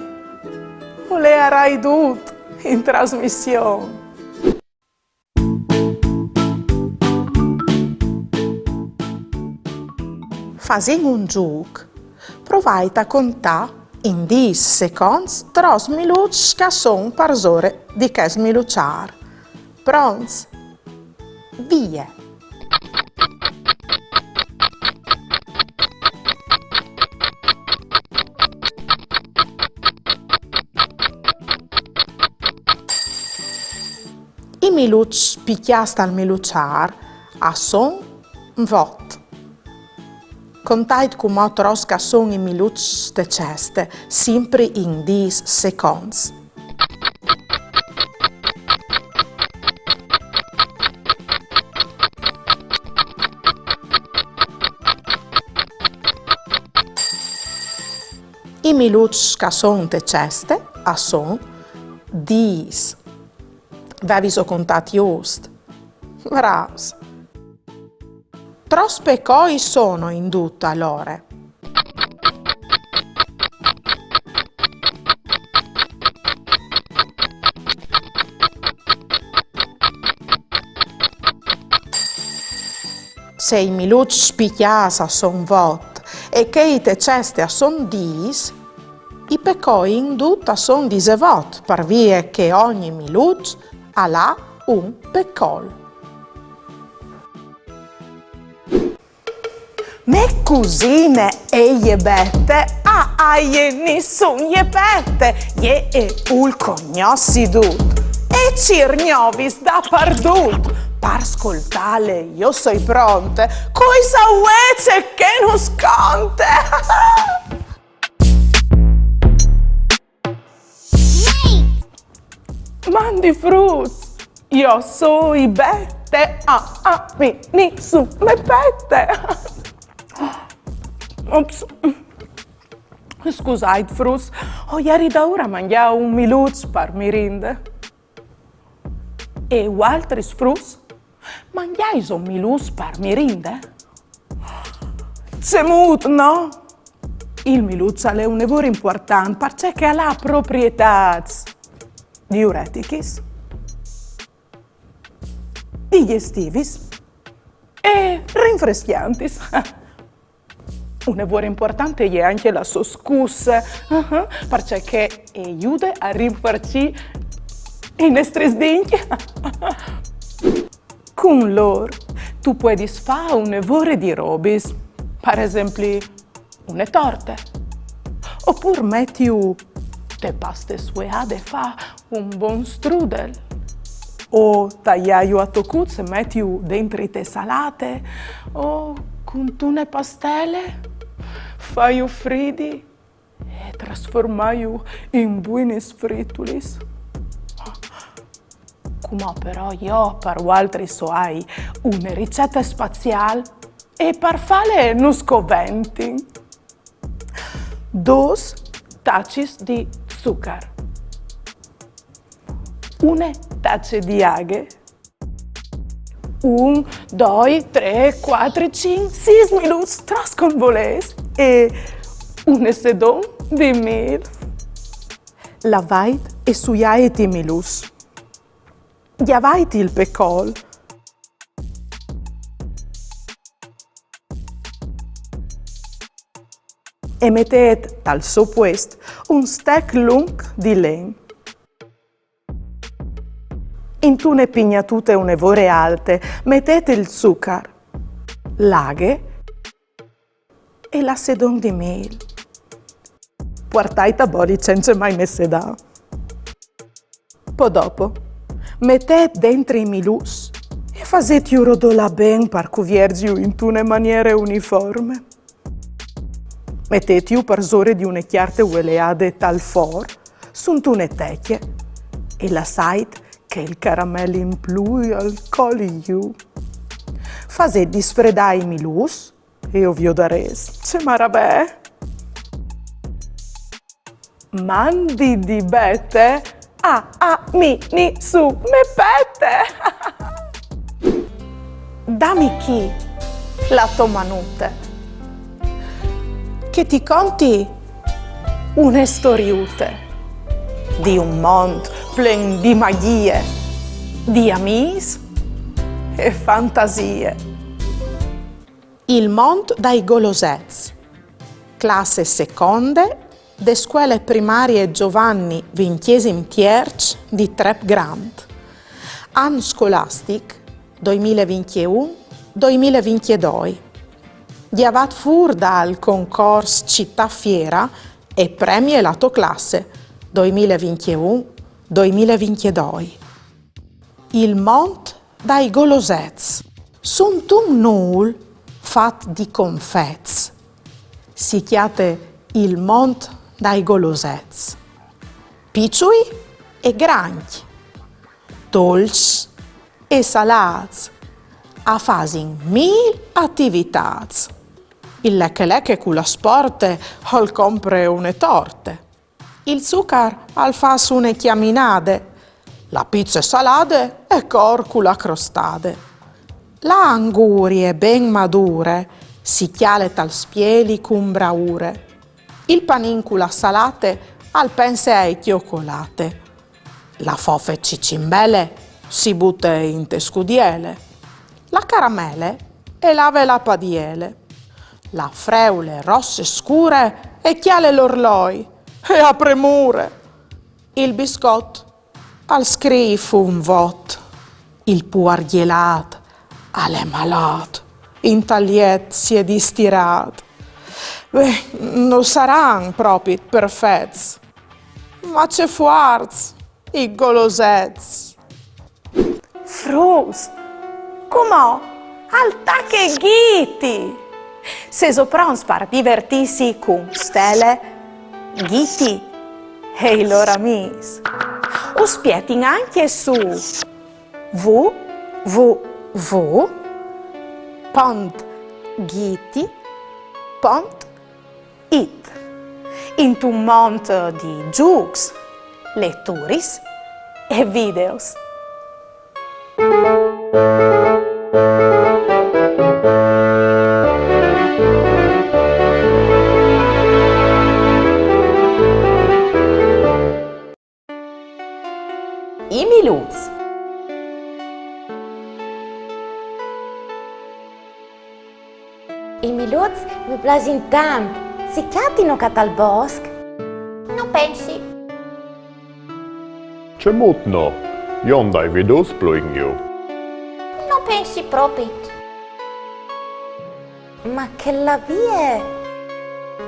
O leiarai dut in trasmission. Fasìn un zûc. Provait a contâ in dîs seconts trôs miluçs che a son parsore di chest miluçâr. Pronts? Vie! I miluçs picjâts tal miluçâr a son vot. Contait cumò trôs che a son i miluçs te ceste, simpri in dîs seconts. I miluçs che a son te ceste a son dîs. Vêso contât just? Brâfs! Trôs pecoi sono in dut alore? Se i miluçs picjâts a son vot e chei te ceste a son dîs, i pecoi in dut a son disevot, par vie che ogni miluç al à un pecol. Mê cusine e je Bete, a jê nissun je pete, jê e vûl cognossi dut e cîr gnovis dapardut. Par scoltâle jo soi pronte, cui sa vuê ce che nus conte. Mandi fruts, jo soi Bete, a, a mi nissun me pete. Ups. Scusait fruts, o jeri daûr a mangjâ un miluç par mirinde. E vualtris fruts? Mangjaiso miluçs par mirinde? Cemût no? Il miluç al è une vore impuartant, parcè che al à proprietâts diuretichis, digjestivis e rinfrescjantis. Une vore impuartante e je ancje la sô scusse, ah, parcè che e jude a rinfuarcî i nestris dincj. Cun lôr tu puedis fâ une vore di robis, par esempli une torte, opûr metiju te paste sueade fâ un bon strudel, o taiâju a tocuts e metiju dentri te salate, o cuntune pastele fâju fridi e trasformâju in buinis fritulis. Cumò però jo par vualtris o ai une ricete spaziâl e par fâle nus coventin dôs tacis di zucar, une tace di aghe, un, doi, trê, cuatri, cinc, sîs milûts, trops che volês, e une sedon di mîl. Lavait e suiait i milûts. Gjavait il pecol. E metêt tal so puest un stec lunc di len. Intune pignatute une vore alte metêt il zucar, la aghe e la sedon di mîl. Puartait a boli cence mai messedâ. Po dopo, metêt dentri i milûts e fasêtju rodolâ ben par cuvierziju intune maniere uniforme. Metêtju parsore di une cjarte ueleade tal for, suntune tecje, e lassait che il caramel in plui al coli jù. Fasêt disfredâ i milûts e o viodarês. Ce maravee! Mandi di Bete, a, a, mi, ni, su, me pete! Dami chi la tô manute, che ti conti une storiute di un mont plen di magjie, di amîs e fantasie. Il mont dai golosets. Classe seconde de scuele primarie Giovanni vincjesim tierç di Trep Grant. An scolastic doi mil e vincjeun, doi mil e vincjedoi. Gjavât fûr dal concors Cità Fiera e premie la tô classe doi mil e vincjeun, doi mil e vincjedoi. Il mont dai golosets. Suntun nûl fat di confets si cjate il mont dai golosets. Piçui e grancj, dolçs e salâts, a fasin mîl ativitâts. Il leche leche cu la sporte al compre une torte. Il zucar al fâs une cjaminade, la pize salade e cor cu la crostade. La angurie ben madure si cjale tal spieli cun braure. Il panin cu la salate al pense ae cjocolate. La fofe cicimbele si bute inte scudiele. La caramele e lave la padiele. La freule rosse scure e cjale l'orloi e à premure. Il biscot al scrîf un vot. Il puar gjelât al è malât, intal jet si è distirât. Beh, no saran propit perfets. Ma ce fuarts, i golosets! Fruts, cumò al tache Ghiti! Sêso pronts par divertîsi cun Stele, Ghiti e i lôr amîs? Us spietin ancje su w w w pont ghiti pont it, intun mont di zûcs, leturis e videos. I miluçs. I miluçs Mi plasin tant. Si cjatino ca tal bosc? No pensi. Cemût no? Jo 'nd ai viodûts plui in jù. No pensi propit. Ma chel là vie!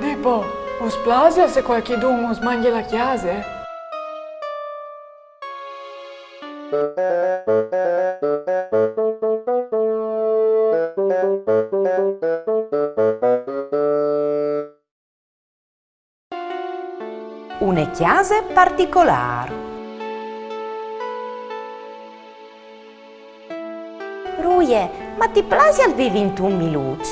Dì po, us plasie se cualchidun us mangje la cjase? Une cjase particolâr. Ruie, ma ti plasial vivi intun miluç?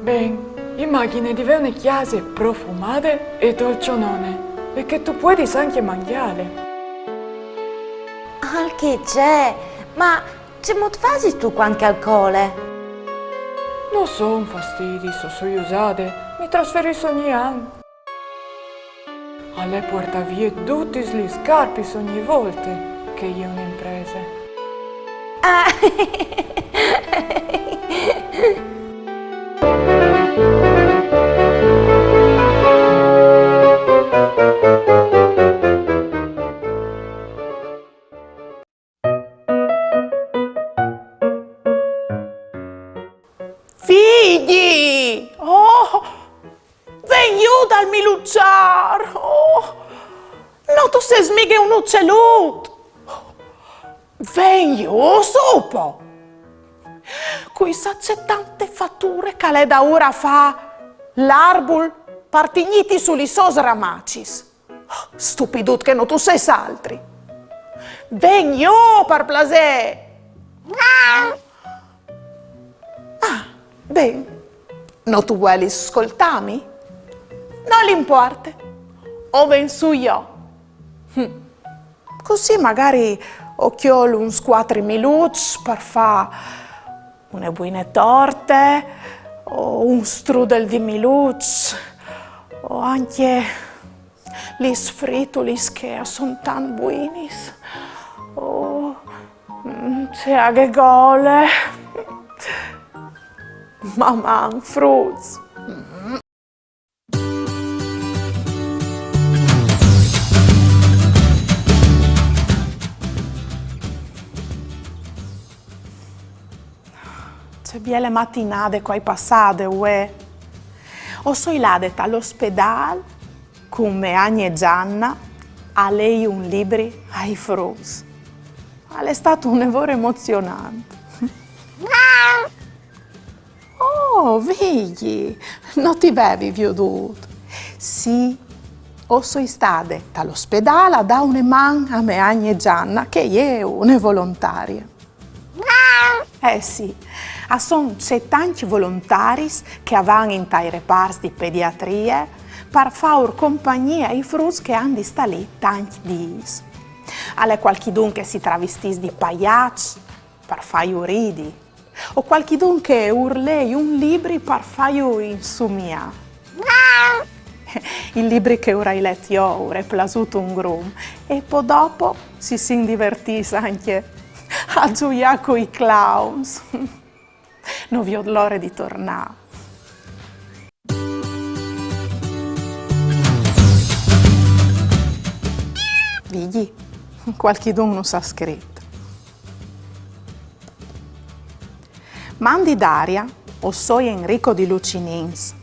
Ben, imagjine di vê une cjase profumade e dolçonone, e che tu puedis ancje mangjâle. Alc ce, ma cemût fasistu cuant che al cole? No son fastidis, o soi usade, mi trasferìs ogni an. Al è puartâ vie dutis lis scarpis ogni volte che e je une imprese. Ah. Figli! Oh! Ven jù dal miluçâr! Oh! No tu sês mighe un ucelut! Ven jù, sù po! Cui sa ce tante fature che al è daûr a fâ l'arbul par tignîti su lis sôs ramacis. Stupidut che no tu sês altri. Ven jù, par plasê! Ah, ben, no tu vuelis scoltâmi? Nol impuarte, o ven sù jo. Hm. Cussì magari o cjol uns cuatri miluçs par fâ une buine torte, o un strudel di miluçs, o ancje lis fritulis che a son tant buinis. Oh, mm, ce aghe gole. Maman, fruts. Ce biele matinade che o ai passade vuê. O soi lade tal ospedâl cun mê agne Gianna a lei un libri ai fruts. Al è stât une vore emozionant. Oh, Vigji, no ti vevi viodût. Sì, o soi stade tal ospedâl a dâ une man a mê agne Gianna, che e je une volontarie. Eh sì, a son cetancj volontaris che a van intai reparts di pediatrie par fâur compagnie ai fruts che a àn di stâ li tancj dîs. Al è cualchidun che si travistìs di paiaç par fâju ridi, o cualchidun che ur lei un libri par fâju insumiâ. Il libri che ur ai let jo ur è plasût un grum, e po dopo si sin divertîts ancje a zuiâ cui clowns. No viôt la ore di tornâ. Vigji, cualchidun nus à scrit. Mandi Daria, o soi Enrico di Lucinins.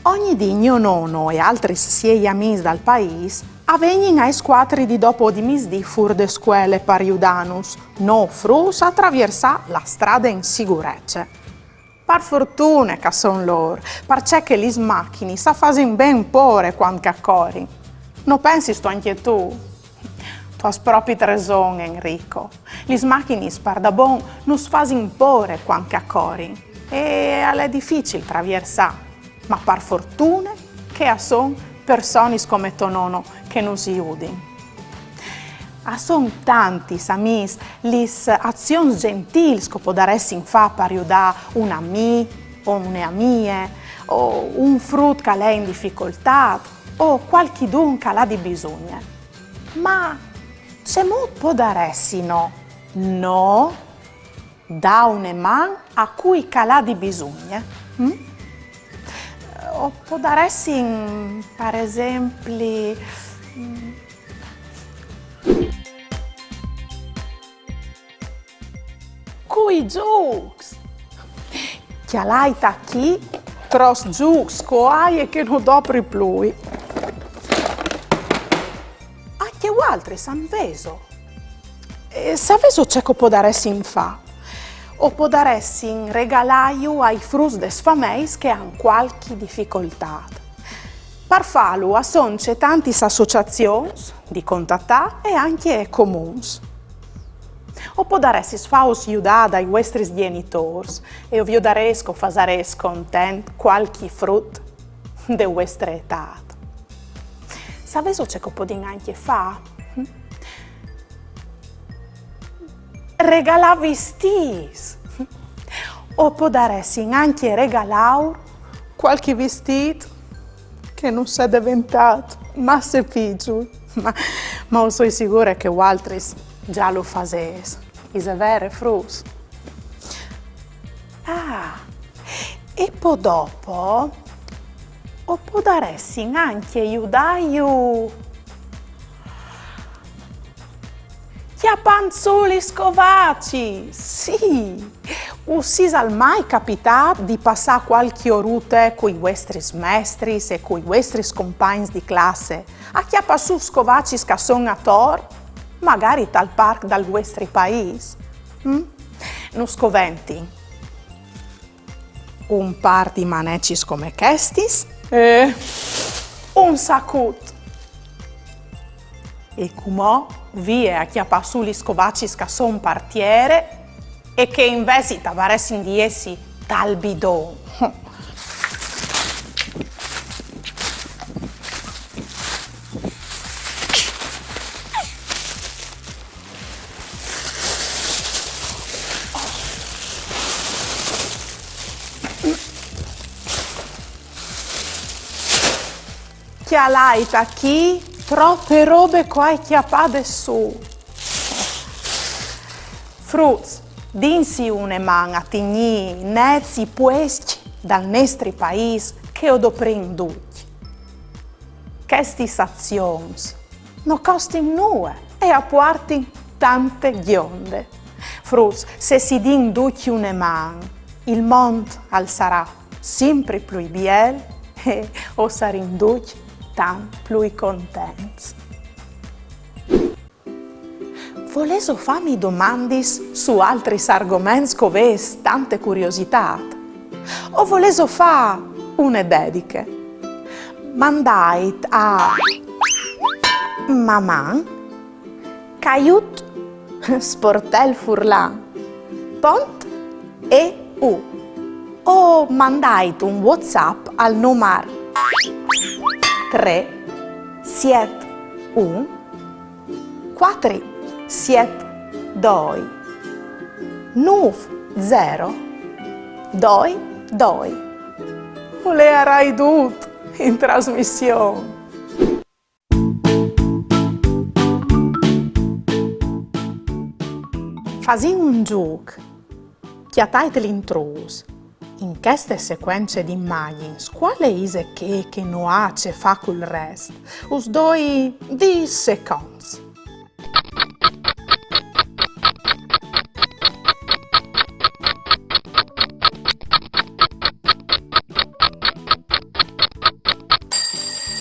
Ogni dì gno nono e altris siei amîs dal paîs a vegnin aes cuatri di dopo di misdì fûr de scuele par judânus, nô fruts, a traviersâ la strade in sigurece. Par fortune che a son lôr, parcè che lis machinis a fasin ben pôre cuant che a corin. No pensistu ancje tu? Tu âs propit reson, Enrico. Lis machinis pardabon nus fasin pôre cuant che a corin e al è dificil traviersâ, ma par fortune che a son personis come to nono che nus judin. A son tantis, amîs, lis azions gjentîls che o podaressin fâ par judâ un amì o une amie, o un frut che al è in dificoltât, o cualchidun che al à di bisugne. Ma cemût podaressino nô dâ une man a cui che al à di bisugne? Mm? Podaressin, par esempli, mm, cui zûcs! Cjalait achì trops zûcs che o ai e che no dopri plui. Ancje vualtris àn vêso? E savêso ce che o podaressin fâ? O podaressin regalâju ai fruts des fameis che a àn cualchi dificoltât. Par fâlu a son cetantis associazions di contatâ e ancje comuns. O podaressis fâus judâ dai vuestris gjenitôrs e o viodarês che o fasarês content cualchi frut de vuestre etât. Savêso ce che o podìn ancje fâ? Regalâ vistîts! O podaressin ancje regalâur cualchi vistît che nus è deventât masse piçul, ma, ma o soi sigure che vualtris za lu fasês. Ise vere, fruts? Ah, e po dopo o podaressin ancje judâju cjapant sù lis scovacis, sì! Us isal mai capitât di passâ cualchi orute cui vuestris mestris e cui vuestris compagns di classe a cjapâ sù scovacis che a son ator, magari tal parc dal vuestri paîs? Mm? Nus coventin un pâr di manecis come chestis e un sacut. E cumò vie a cjapâ sù lis scovacis che a son par tiere e che invezit a varessin di jessi tal bidon. Cjalait achì trope robe che o ai cjapade sù. Fruts, dìnsi une man a tignî nets i puescj dal nestri paîs che o doprìn ducj. Chestis azions no costin nuie e a puartin tante gjonde. Fruts, se si din ducj une man, il mont al sarà simpri plui biel e o sarìn ducj tant plui contents. Volêso fâmi domandis su altris argoments che o vês tante curiositât? O volêso fâ une dediche? Mandait a maman caiut sportel furlan pont e u o mandait un WhatsApp al numar trê siet un cuatri siet doi nûf zero doi doi. O leiarai dut in trasmission. Fasìn un zûc. Cjatait l'intrûs. In cheste secuence di imagjins, cuale ise chê che no à ce fâ cul rest? Us doi dîs seconts.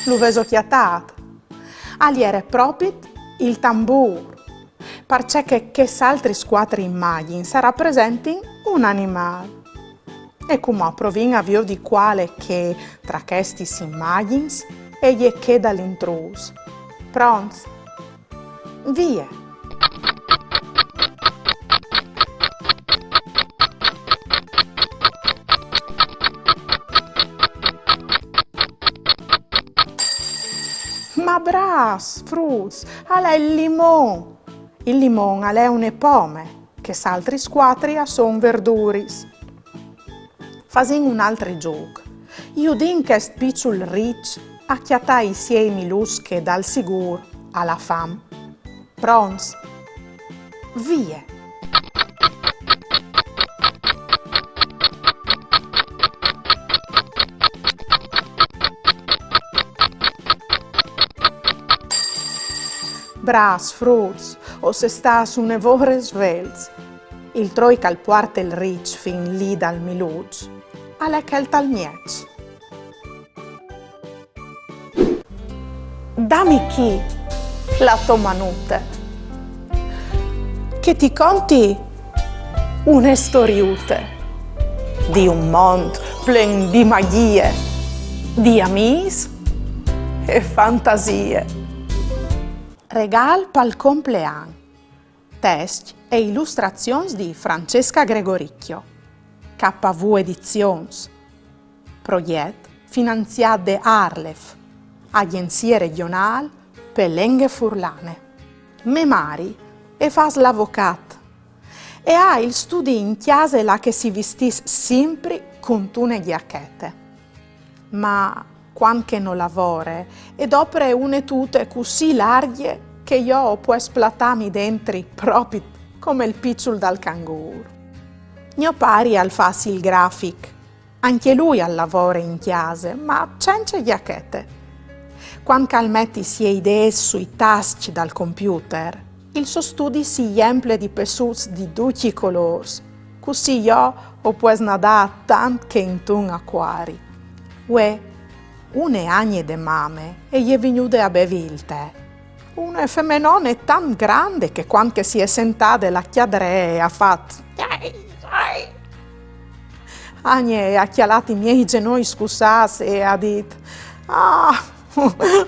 Lu vêso cjatât? Al jere propit il tambûr, parcè che chês altris cuatri imagjins a rapresentin un animâl. E cumò provìn a viodi cuale che tra chestis imagjins e je chê dal intrûs. Pronts? Vie! Ma brâfs, fruts, al è il limon! Il limon al è une pome, chês altris cuatri a son verduris. Fasìn un altri zûc. Judìn chest piçul riç a cjatâ i siei miluçs che dal sigûr al à fam. Pronts? Vie! Brâfs fruts, o sês stâts une vore svelts. Il troi che al puarte il riç fin li dal Miluç al è chel tal mieç. Dami chi la tô manute, che ti conti une storiute di un mont plen di magjie, di amîs e fantasie. Regâl pal complean. Test e ilustrazions di Francesca Gregoricchio. K V Edizions. Progjet finanziât de ARLeF, Agjenzie Regjonâl pe Lenghe Furlane. Mê mari e fâs l'avocât e e à il studi in cjase là che si vistìs simpri cuntune gjachete. Ma cuant che no lavore, e dopre une tute cussì largje che jo o pues platâmi dentri propit come il piçul dal cangûr. Gno pari al fâs il grafic. Ancje lui al lavore in cjase, ma cence gjachete. Cuant che al met lis ideis sui tascj dal computer, il so studi si jemple di pessuts di ducj i colôrs, cussì jo o pues nadâ tant che intun acuari. Vuê, une agne de mame e je vignude a bevi il tè. Une femenone tant grande che cuant che si è sentade la cjadree e à fat: «Agne!» e à cjalât i miei zenoi scussâts e e à dit: «Ah,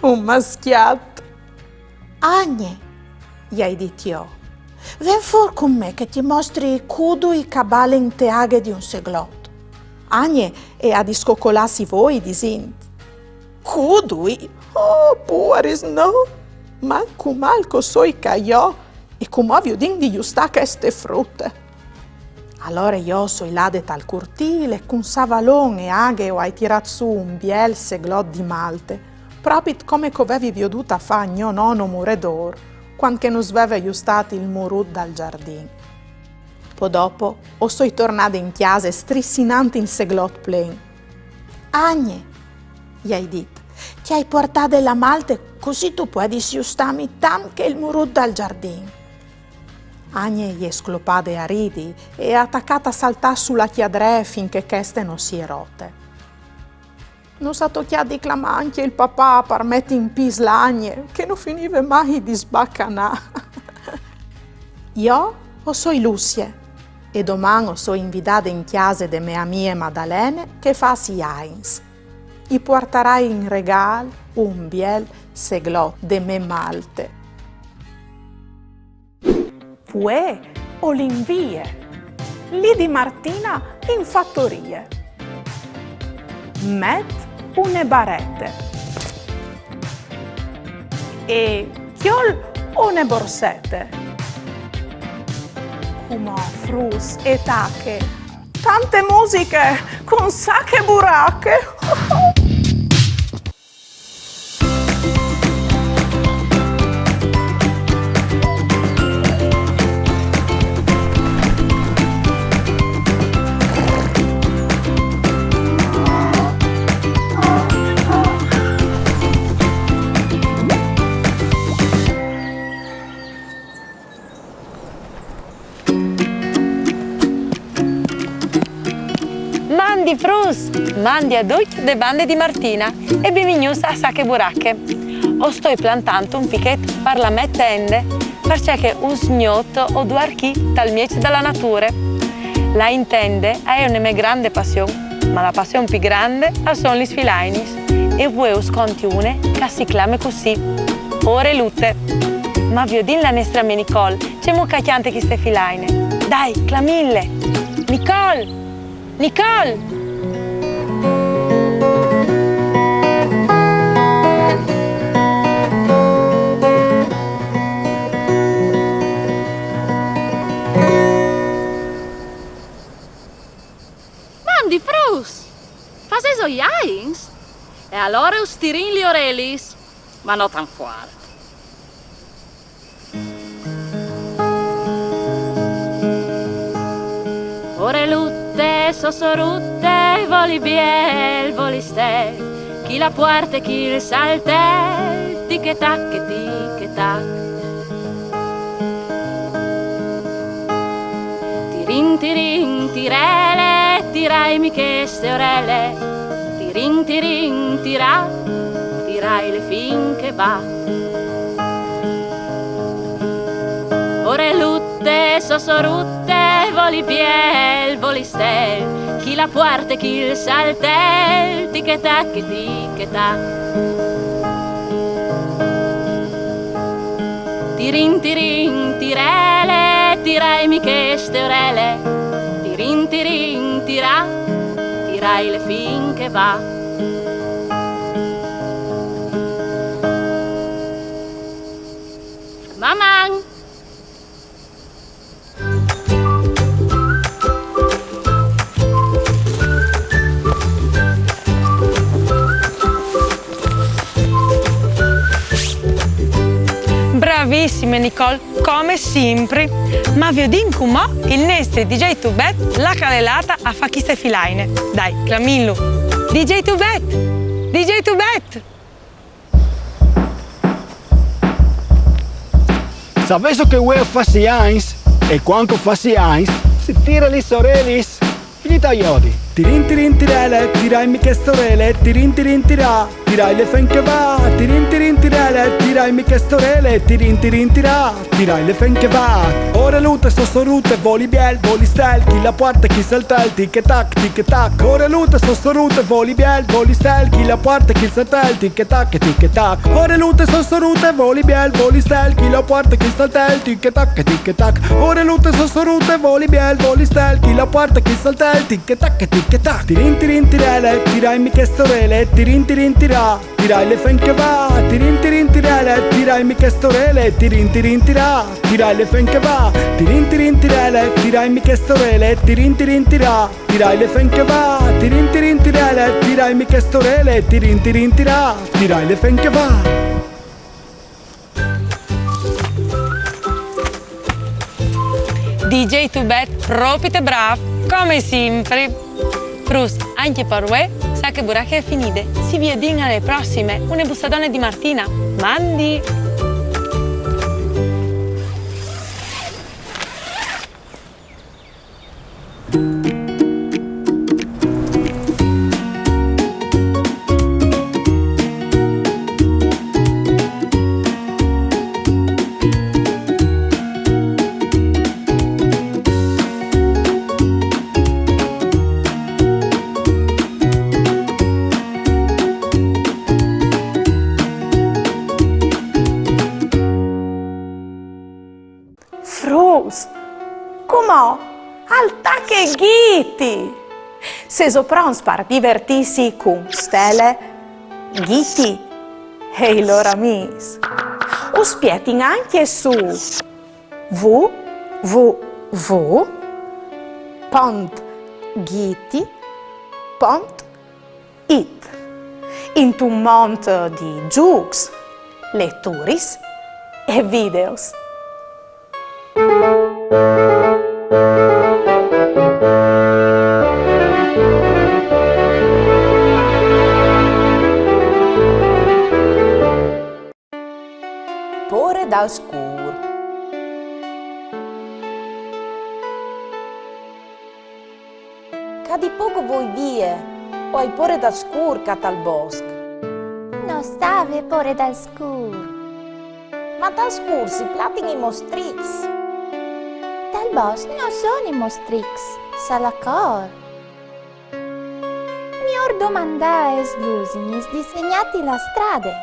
un mascjat!» «Agne», i ai dit jo, «ven fûr cun me che ti mostri cudui che a balin te aghe di un seglot». Agne e à discocolât i voi disint: «Cudui? Oh, puaris, no! Ma cumò che o soi ca jo, e cumò viodìn di justâ cheste frute». Alore jo o soi lade tal curtîl e cun savalon e aghe o ai tirât sù un biel seglot di malte, propit come che o vevi viodût a fâ gno nono muredôr, cuant che nus veve justât il murut dal zardin. Po dopo o soi tornade in cjase strissinant il seglot plen. «Agne», i ai dit, «ti ai puartade la malte, cussì tu puedis justâmi tant che il murut dal zardin». Agne e je sclopade a ridi e e à tacât a saltâ su la cjadree fin che cheste no si è rote. Nus à tocjât di clamâ ancje il papà par meti in pîts la Agne, che no finive mai di sbacanâ. Jo o soi Lucie e doman o soi invidade in cjase de mê amie Madalene che e fâs i agns. I puartarai in regâl un biel seglot de mê malte. Vuê o lin vie, li di Martina in fatorie. Met une barete e cjol une borsete. Cumò fruts e tache tante musiche cun Sache Burache. Mandi fruts, mandi a ducj de bande di Martina e benvignûts a Sache Burache. O stoi plantant un pichet par la mê tende, parcè che usgnot o duar chi tal mieç da la nature. Lâ in tende e je une mê grande passion, ma la passion plui grande a son lis filainis. E vuê us conti une che si clame cussì: Orelute. Ma viodìn la nestre amie Nicole, cemût che e cjante cheste filaine. Dai, clamìnle! Nicole! Nicole! Mandi fruts! Fasêso i agns? E alore us tirìn lis orelis, ma no tant fuart. Orelute, so sorute, voli biel, voli stel, chi la puarte, chi il saltel, Tic e tac e tic e tac. Tirin tirin tirele, tiraimi cheste orele. Tirin tirin tirà, tiraile fin che va. Orelute, sosorute, voli biel, voli stel, chi la puarte, chi il saltel, tic e tac e tic e tac. Tirin tirin tirele, tiraimi cheste orele. Tirin tirin tirà, tiraile fin che va. Maman! Bravissime Nicole, come sempre. Ma viodìn cumò il nestri D J Tubet là che al è lât a fâ cheste filaine. Dai, clamìnlu. D J Tubet! D J Tubet! Savêso che vuê o fâs i agns? E cuant che o fâs i agns si tire lis orelis. Finît a jodi. Tirin tirin tirele, tiraimi cheste orele, tirin tirin tirà, tiraile fin che va. Tirin tirin tirele, tiraimi cheste orele, tirin tirin tirà, tiraile fin che va. Orelute, sosorute, voli biel, voli stel, chi la puarte, chi il saltel, tic e tac, tic e tac. Orelute, sosorute, voli biel, voli stel, chi la puarte, chi il saltel, tic e tac, tic e tac. Orelute, sosorute, voli biel, voli stel, chi la puarte, chi il saltel, tic e tac, tic e tac. Orelute, sosorute, voli biel, voli stel, chi la puarte, chi il saltel, tic e tac, tic e tac. Tirin tirin tirele, tiraimi cheste orele, tirin tirin tirà, tiraile fin che va. Tirin tirin tirele, tiraimi cheste orele, tirin tirin tirà, tiraile fin che va. Tirin tirin tirele, tiraimi cheste orele, tirin tirin tirà, tiraile fin che va. Tirin tirin tirele, tiraimi cheste orele, tirin tirin tirà, tiraile fin che va. D J Tubet, propite brâf, come simpri. Fruts, ancje par vuê, Sache Burache e je finide. Si viodìn ae prossime, une bussadone di Martina. Mandi! Fruts, cumò al tache Ghiti! Sêso pronts par divertîsi cun Stele, Ghiti e i lôr amîs? Us spietin ancje su www pont ghiti pont it, intun mont di zûcs, leturis e videos. Pôre dal scûr. Ca di pôc o voi vie, o ai pôre dal scûr ca tal bosc. No sta vê pôre dal scûr. Ma tal scûr si platin i mostrics. Tal bosc no son i mostrics, salacor. Miôr domandâ aes lusinis di segnâti la strade.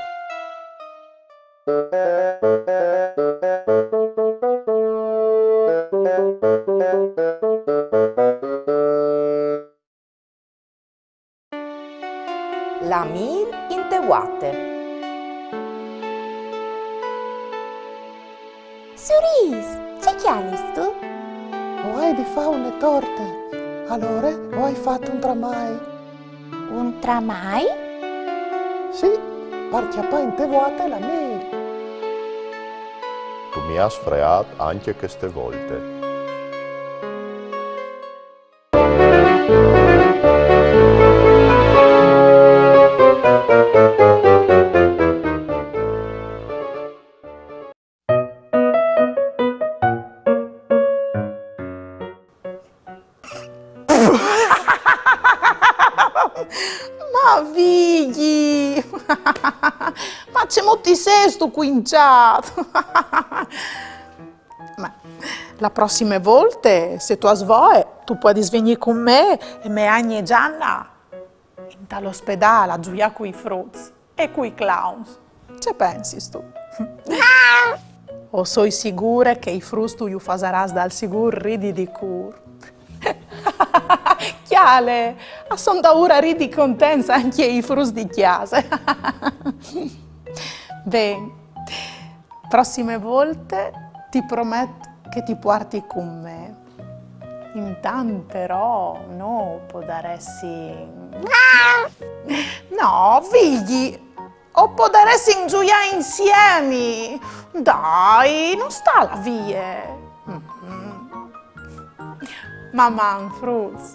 La mîl inte vuate. Surîs, ce cjalistu? O ai di fâ une torte. Alore o ai fat un tramai. Un tramai? Sì, par cjapâ inte vuate la mîl. Tu mi âs freât ancje cheste volte. Ma Vigji! Ma cemût ti sêstu cuinçât? Ma la prossime volte, se tu âs voie, tu puedis vignî cun me e mê agne Gianna intal ospedâl a zuiâ cui fruts e cui clowns. Ce pensistu? O soi sigure che i fruts tu ju fasarâs dal sigûr ridi di cûr. Cjale, a son daûr a ridi contents ancje i fruts di cjase. Ben, prossime volte ti promet che ti puarti cun me. Intant però nô o podaressin... No, Vigji, o podaressin zuiâ insiemi. Dai, no sta lâ vie. Mhm. Maman, fruts.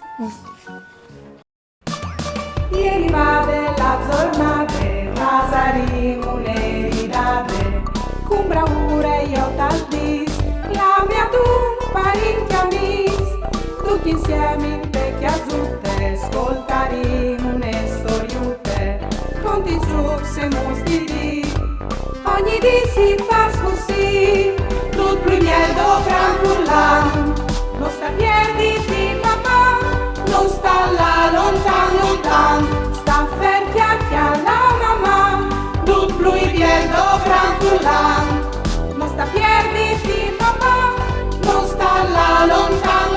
E je rivade la zornade, fasarìn une ridade, cun braure jo tal dîs, clamìn un parint e amîs, ducj insiemi inte cjasute, scoltarìn une storiute, conti, zûcs e muts di dì. Ogni dì si fâs cussì, dut plui biel dopran furlan. No sta pierditi, Maman, no sta lâ lontan, lontan. Sta fer, cjale, cjale, Maman, dut plui biel dopran furlan. No sta pierditi, Maman, no sta lâ lontan,